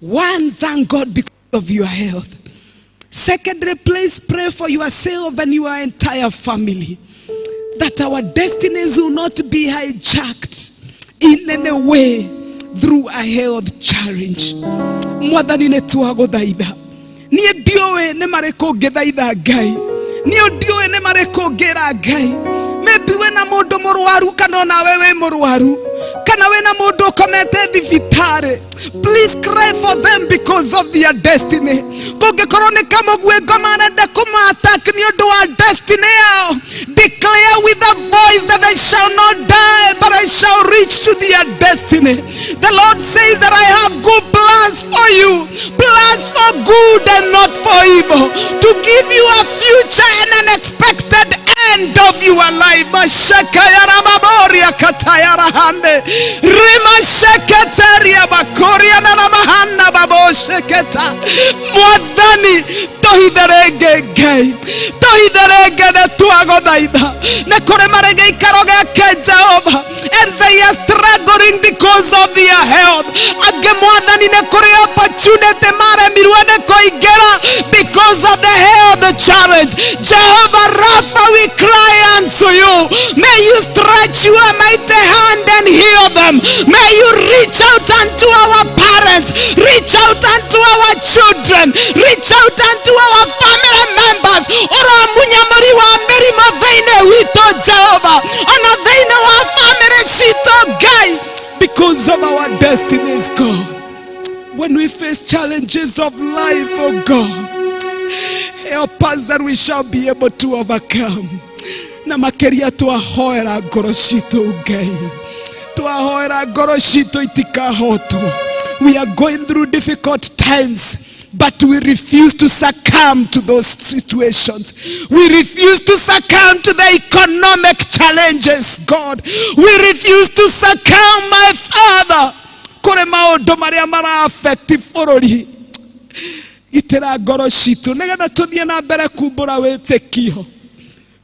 One, thank God because of your health. Secondly, please pray for yourself and your entire family that our destinies will not be hijacked in any way through a health challenge. Mwathani, nĩ twagũthaitha. Niĩ ndiũĩ nĩ marĩkũ ngĩthaitha Ngai, niĩ ndiũĩ nĩ marĩkũ ngĩra Ngai. Maybe wĩna mũndũ mũrwaru, kana onawe wĩ mũrwaru, kana wĩna mũndũ ũkomete thibitarĩ. Please cry for them because of their destiny. Kũngĩkorwo nĩ kamũguĩngo marenda kũma-attack nĩ ũndũ wa destiny yao, declare with a voice that they shall not die, but I shall reach to their destiny. The Lord says that I have good plans for you, plans for good and not for evil, to give you a future and an expected end of your life. Mashakayarababoria katayarahande. Rimasheketeria bakoria na ramahanda babosheketa. Mwathani, tũhithe Ngai, tũhithe rĩngĩ, nĩ twagũthaitha. Nĩ kũrĩ marĩ gĩikaro gĩake Jehova, and they are struggling because of their health. Angĩ, Mwathani, nĩ kũrĩ opportunity maremirwo nĩ kũingĩra because of the health challenge. Jehovah Rapha, we cry unto you. May you stretch your mighty hand and heal them. May you reach out unto our parents, reach out unto our children, reach out unto our family members. Ũramunya mũri wa mĩrimũ thĩinĩ witũ, Jehova, ona thĩinĩ wa family citũ, Ngai, because of our destinies. God, when we face challenges of life, oh God, help us that we shall be able to overcome. Na makĩria twahoera ngoro citũ, Ngai, twahoera ngoro citũ itikahotwo. We are going through difficult times, but we refuse to succumb to those situations. We refuse to succumb to the economic challenges, God. We refuse to succumb, my Father, kũrĩ maũndũ marĩa mara-affect bũrũri. Gitĩra ngoro citũ nĩgetha tũthiĩ na mbere kumbũra wĩtĩkio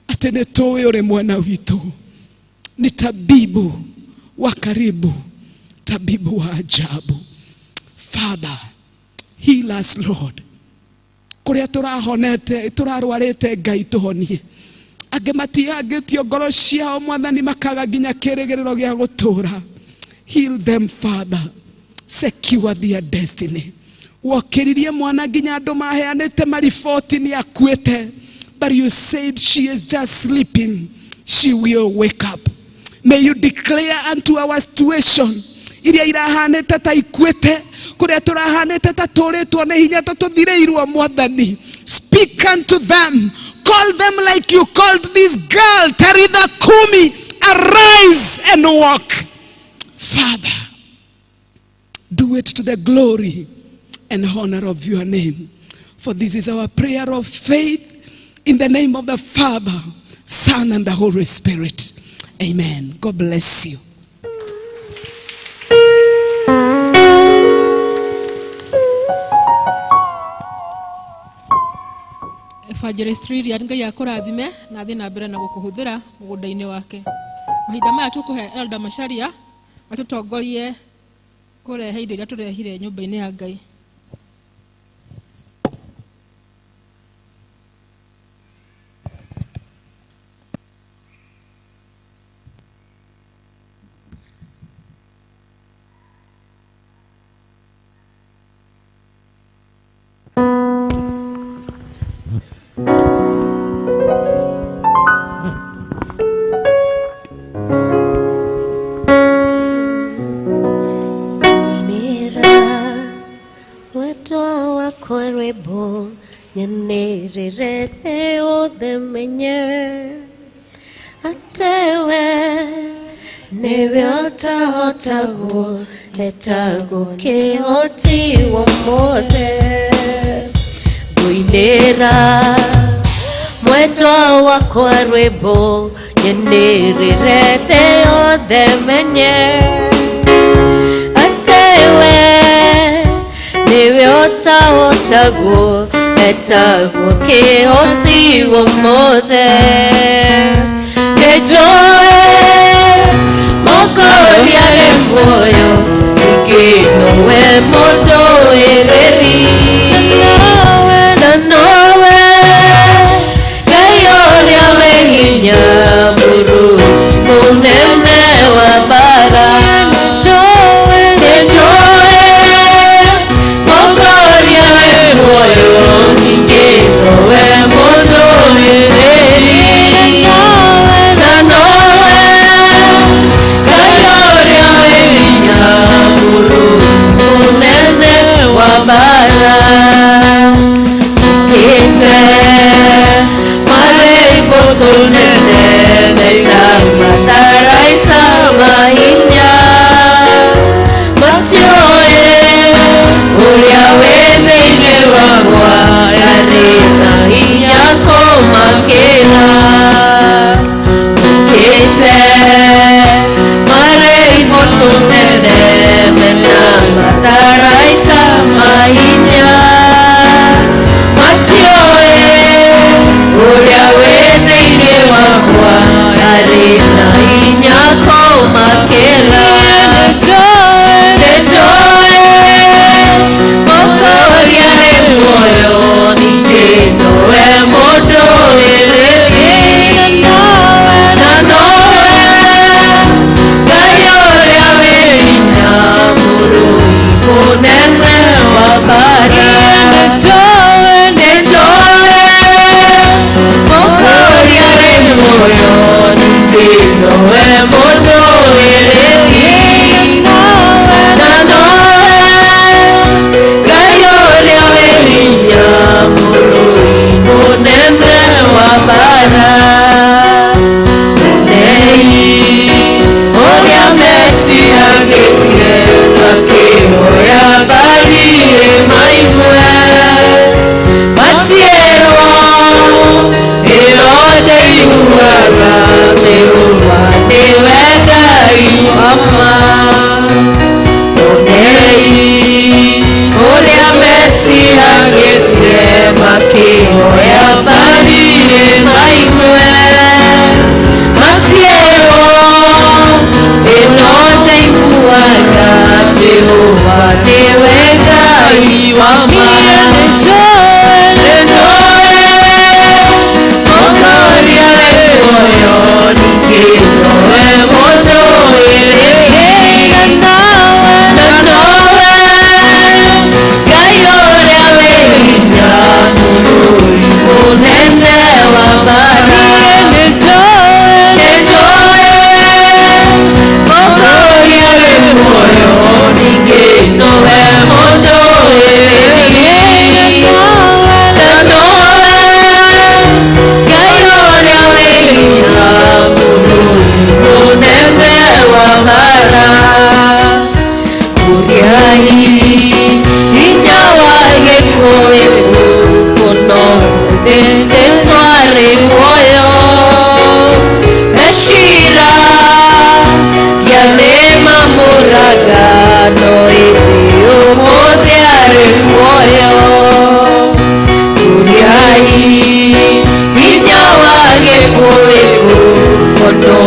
atĩ nĩ tũĩ ũrĩ mwena witũ, nĩ tabibu. wa karibu, tabibu wa ajabu. Father, heal us, Lord. Kuria turahonete, turarwarite, Ngai tuhonie. Angĩ matiangĩtio ngoro ciao, Mwathani, makaga nginya kĩrĩgĩrĩro gĩa gũtũũra. Heal them, Father. Secure their destiny. Wokĩririe mwana nginya andũ maheanĩte mariboti nĩ akuĩte, but you said she is just sleeping, she will wake up. May you declare unto our situation iria irahanĩte ta ikuĩte, kũrĩa tũrahanĩte ta tũrĩtwo nĩ hinya, ta tũthirĩirwo, Mwathani, speak unto them. Call them like you called this girl, Talitha Kumi, arise and walk. Father, do it to the glory and honor of your name. For this is our prayer of faith in the name of the Father, Son, and the Holy Spirit. Amen. God bless you. Evangelist Lilian, Ngai akũrathime na athiĩ na mbere na gũkũhũthĩra mũgũnda-inĩ wake. Mahinda maya tũkũhe Elder Macharia atũtongorie kũrehe indo iria tũrehire nyũmba-inĩ ya Ngai. Nĩra mwendwa wakwa rwĩmbo nyanĩrĩre thĩ yothe menye atĩ we nĩwe ũtahotagwo, etagwo kĩhoti wa mothe. Ngũinĩra mwendwa wakwa rwĩmbo nyanĩrĩre thĩ yothe menye atĩ we nĩwe ũtahotagwo, etagwo kĩhoti wa mothe. Nĩnjũĩ Mwokozi arĩ muoyo, ningĩ nowe mũndũĩrĩri, na nowe Ngai ũrĩa wĩ hinya, mũrũ mũnene wa mbara. Nĩnjũĩ Mwokozi arĩ muoyo, ningĩ nowe mũndũĩrĩri, na nowe Ngai ũrĩa wĩ hinya, mũrũ mũnene wa mbara. Kĩte marĩ mbũtũ nene mena matharaita mahinya, matiũĩ ũrĩa wĩ thĩinĩ wakwa arĩ na hinya kũmakĩra. Kĩte marĩ mbũtũ nene mena matharaita mahinya, matiũĩ ũrĩa wĩ thĩinĩ wakwa arĩ na hinya kũmakĩra. Nĩnjũĩ Mwokozi arĩ muoyo, ningĩ nowe mũndũĩrĩri, na nowe Ngai ũrĩa wĩ hinya, mũrũi mũnene wa mbara. Nĩnjũĩ Mwokozi arĩ muoyo, ningĩ nowe mũndũĩrĩri, na nowe Ngai ũrĩa wĩ hinya, mũrũi mũnene wa mbara. Nei ũrĩa metiganĩtie makĩhoya mbarire maigue, matierwo ĩno ndĩiguaga mĩũma nĩwe Ngai wa ma. Nei ũrĩa metiganĩtie makĩhoya mbarire maigue, matierwo ĩno Jehova nĩwe Ngai wa ma. Nĩnjũĩ Mũkũria wĩ muoyo, ningĩ nowe mũndũĩrĩri. Na nowe Ngai ũrĩa wĩ hinya, mũrũi mũnene wa mbara. Nĩnjũĩ Mũkũria wĩ muoyo, ningĩ nowe mũndũĩrĩri. Na nowe Ngai ũrĩa wĩ hinya, mũrũi mũnene wa mbara. Kũrĩai hinya wa gĩkuũ wĩ gũkũ thĩ, Jesũ arĩ muoyo. Mecira gĩa nĩmamũraga, no ĩndĩ ũmũthĩ arĩ muoyo. Kũrĩai hinya wa gĩkuũ wĩ gũkũ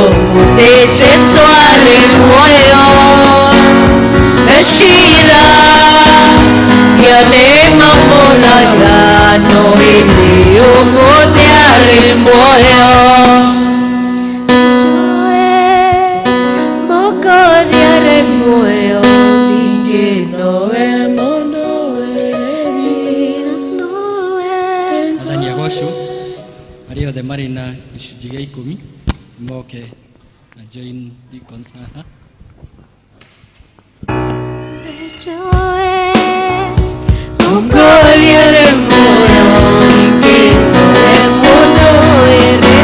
thĩ, Jesũ arĩ muoyo. Mecira gĩa nĩmamũraga, no ĩndĩ ũmũthĩ arĩ muoyo. Mũkũria arĩ muoyo, ningĩ nowe mũndũĩrĩri. Athani agocwo arĩa othe marĩ na gĩcunjĩ gĩa ikũmi moke na join deacons haha. Mũkũria arĩ muoyo, ningĩ nowe mũndũĩrĩri.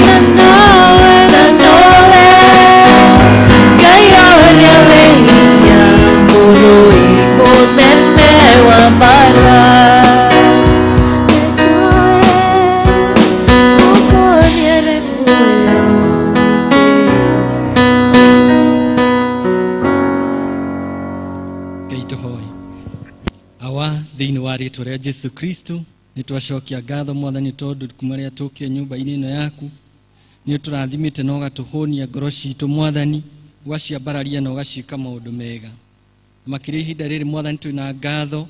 Na nowe, na nowe Ngai ũrĩa wĩ hinya, mũrũi mũnene wa mbara. Mũkũria arĩ muoyo. Ngai tũhoe. Awa, thĩinĩ wa rĩtwa rĩa Jesu Kristo nĩ twacokia ngatho Mwathani, tondũ kuma rĩrĩa tũkire nyũmba-inĩ ĩno yaku nĩ ũtũrathimĩte na ũgatũhũnia ngoro citũ Mwathani, ũgaciambararia na ũgaciĩka maũndũ mega. Makĩria ihinda rĩrĩ Mwathani, twĩna ngatho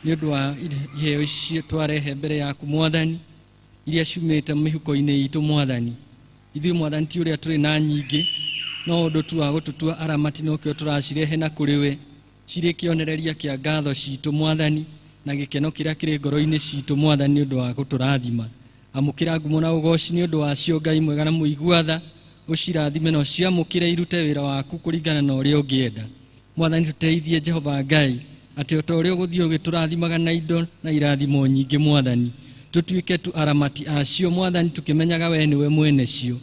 nĩ ũndũ wa iheo ici twarehe mbere yaku Mwathani, iria ciumĩte mĩhuko-inĩ itũ Mwathani. Ithuĩ Mwathani ti ũrĩa tũrĩ na nyingĩ, no ũndũ tu wa gũtũtua aramati nokĩo tũracirehe na kũrĩ we, cirĩ kĩonereria kĩa ngatho citũ Mwathani, na gĩkeno kĩrĩa kĩrĩ ngoro-inĩ citũ Mwathani, nĩ ũndũ wa gũtũrathima. Amũkĩra ngumo na ũgoci nĩ ũndũ wacio Ngai mwega na mũigua tha, ũcirathime na ũciamũkĩre irute wĩra waku kũringana na ũrĩa ũngĩenda. Mwathani tũteithie Jehova Ngai, atĩ o ta ũrĩa ũgũthiĩ ũgĩtũrathimaga na indo na irathimo nyingĩ Mwathani, tũtuĩke tu aramati acio Mwathani, tũkĩmenyaga we nĩwe mwene cio.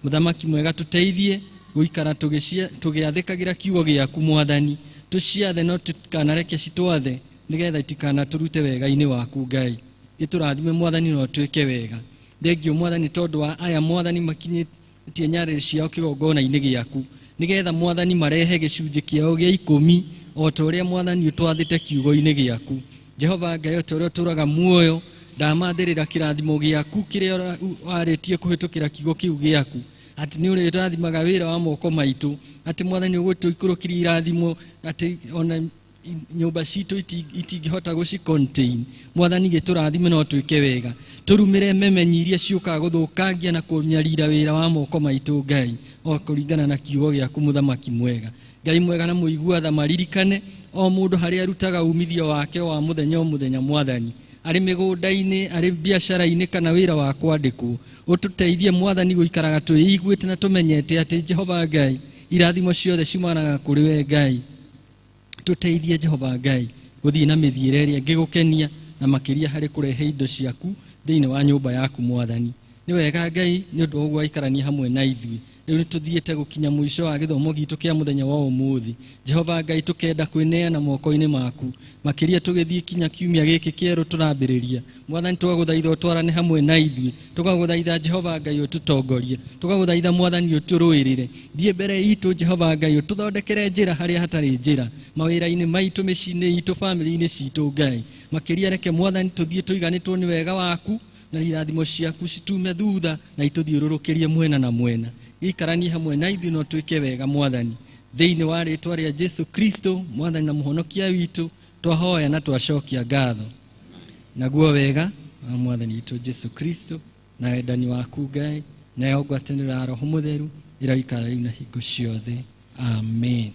Mũthamaki mwega, tũteithie gũikara tũgĩathĩkagĩra kiugo gĩaku Mwathani, tũciathe no tũtikanareke citwathe, nĩgetha itikanatũrute wega-inĩ waku Ngai. Gĩtũrathime Mwathani na ũtwĩke wega. Thengio Mwathani tondũ wa aya Mwathani makinyĩtie nyarĩrĩ ciao kĩgongona-inĩ gĩaku, nĩgetha Mwathani marehe gĩcunjĩ kĩao gĩa ikũmi o ta ũrĩa Mwathani ũtwathĩte kiugo-inĩ gĩaku. Jehova Ngai, o ta ũrĩa ũtũũraga muoyo, ndamathĩrĩra kĩrathimo gĩaku kĩrĩa warĩtie kũhĩtũkĩra kiugo kĩu gĩaku, atĩ nĩ ũrĩrathimaga wĩra wa moko maitũ, atĩ Mwathani ũgũtũikũrũkĩria irathimo, atĩ ona nyũmba citũ itingĩhota gũci contain. Mwathani gĩtũrathime na ũtwĩke wega, tũrumĩre memenyi iria ciũkaga gũthũkangia na kũnyarira wĩra wa moko maitũ Ngai, o kũringana na kiugo gĩaku Mũthamaki mwega. Ngai mwega na mũigua tha, maririkane o mũndũ harĩa arutaga umithio wake wa mũthenya o mũthenya Mwathani, arĩ mĩgũnda-inĩ, arĩ biacara-inĩ kana wĩra wa kwandĩkwo. Ũtũteithie Mwathani gũikaraga twĩiguĩte na tũmenyete atĩ Jehova Ngai, irathimo ciothe ciumanaga kũrĩ we Ngai. Tũteithie Jehova Ngai gũthiĩ na mĩthiĩre ĩrĩa ĩngĩgũkenia, na makĩria harĩ kũrehe indo ciaku thĩinĩ wa nyũmba yaku Mwathani. Nĩ wega Ngai nĩ ũndũ wa ũguo waikarania hamwe na ithuĩ. Rĩu nĩ tũthiĩte gũkinya mũico wa gĩthomo gitũ kĩa mũthenya wa ũmũthĩ. Jehova Ngai, tũkenda kwĩneana moko-inĩ maku, makĩria tũgĩthiĩ kinya kiumia gĩkĩ kĩerũ tũrambĩrĩria. Mwathani tũgagũthaitha ũtwarane hamwe na ithuĩ, tũgagũthaitha Jehova Ngai ũtũtongorie, tũgagũthaitha Mwathani ũtũrũĩrĩre. Thiĩ mbere itũ Jehova Ngai, ũtũthondekere njĩra harĩa hatarĩ njĩra, mawĩra-inĩ maitũ, mĩciĩ-inĩ itũ, bamĩrĩ-inĩ citũ Ngai. Makĩria reke Mwathani tũthiĩ tũiganĩtwo nĩ wega waku na irathimo ciaku citume thutha na itũthiũrũrũkĩrie mwena na mwena. Gĩikaranie hamwe na ithuĩ na ũtwĩke wega Mwathani. Thĩinĩ wa rĩtwa rĩa Jesu Kristo mwathani na mũhonokia witũ, twahoya na twacokia ngatho. Naguo wega wa mwathani witũ Jesu Kristo na wendani waku Ngai nayo ngwatanĩro ya Roho Mũtheru ĩroikara rĩu na hingo ciothe. Amen.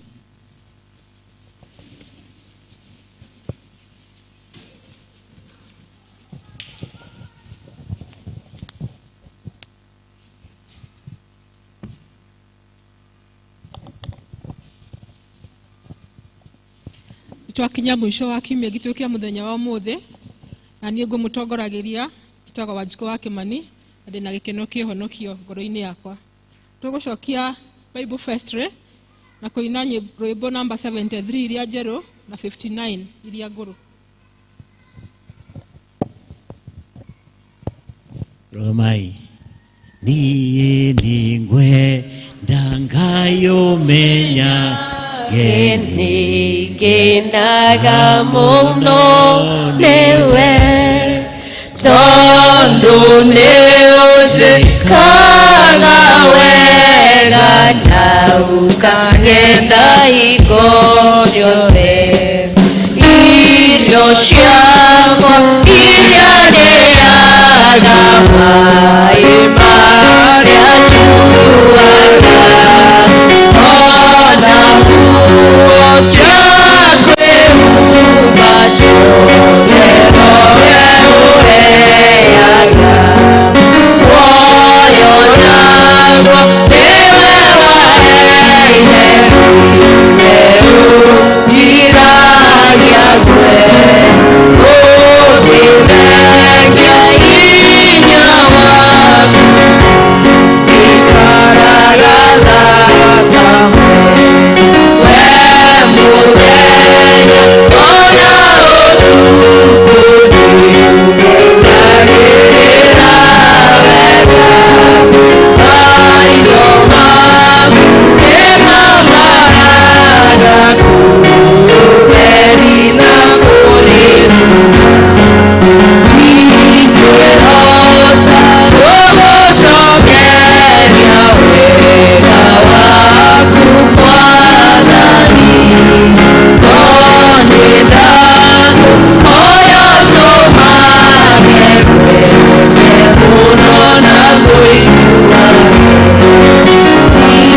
Twakinya mũico wa kiumia gitũ kĩa mũthenya wa ũmũthĩ, na niĩ ngũmũtongorageria njĩtagwo Wanjikũ wa Kĩmani, na ndĩna gĩkeno kĩhonokio ngoro-inĩ yakwa. Tũgũcokia Bible Fest na kũina rwĩmbo namba 73 iria njerũ na 59 iria ngũrũ. Romai niĩ nĩngwenda ngayũmenya Ngenaga mũno nĩwe tondũ nĩũnjĩkaga wega na ũkang'etha hingo ciothe. Irio ciakwa iria ndĩaga, maĩ marĩa nyuaga, ona nguo cia kwĩhumba ciothe nowe ũheaga. Muoyo naguo nĩwe waheire, ũngiragia ngwe, ũngĩnengia hinya waku, ikaraga thakame. We mũthenya ona ũtukũ nĩũngenagĩrĩra wega. Maitho maku nĩmamaraga kũũtheri na kũrĩruma. Ndingĩhota gũgũcokeria wega waku Mwathani, no nĩndakũhoya ũtũmage ngwende mũno na ngũiguage.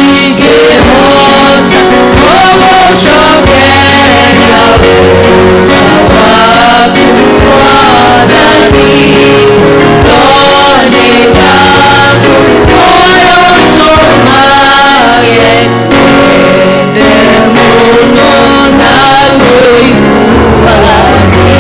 Ndingĩhota gũgũcokeria wega waku Mwathani, no nĩndakũhoya ũtũmage ngwende mũno na ngũiguage.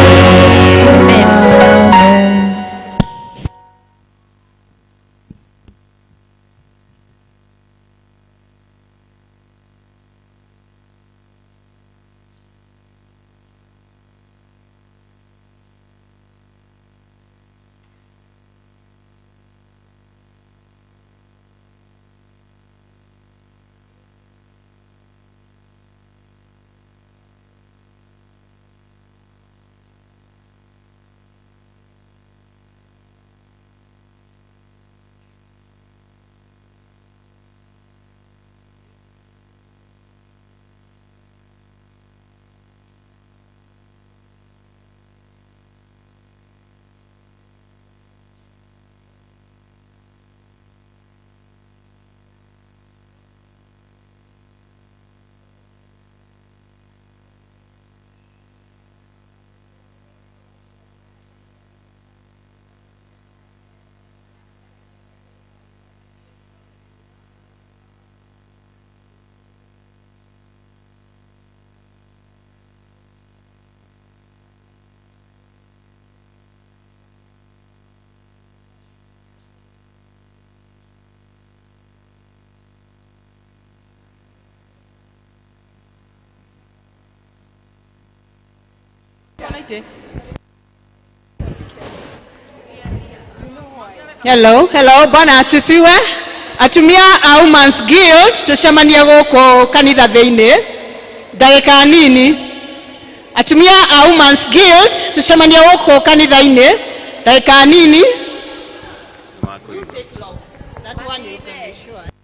Hello, hello, Bwana asifiwe. Atumia a Women's Guild tucemanie guku kanitha thiini ndagika nini. Atumia a Women's Guild tucemanie guku kanitha-ini ndagika nini. That one you can be sure.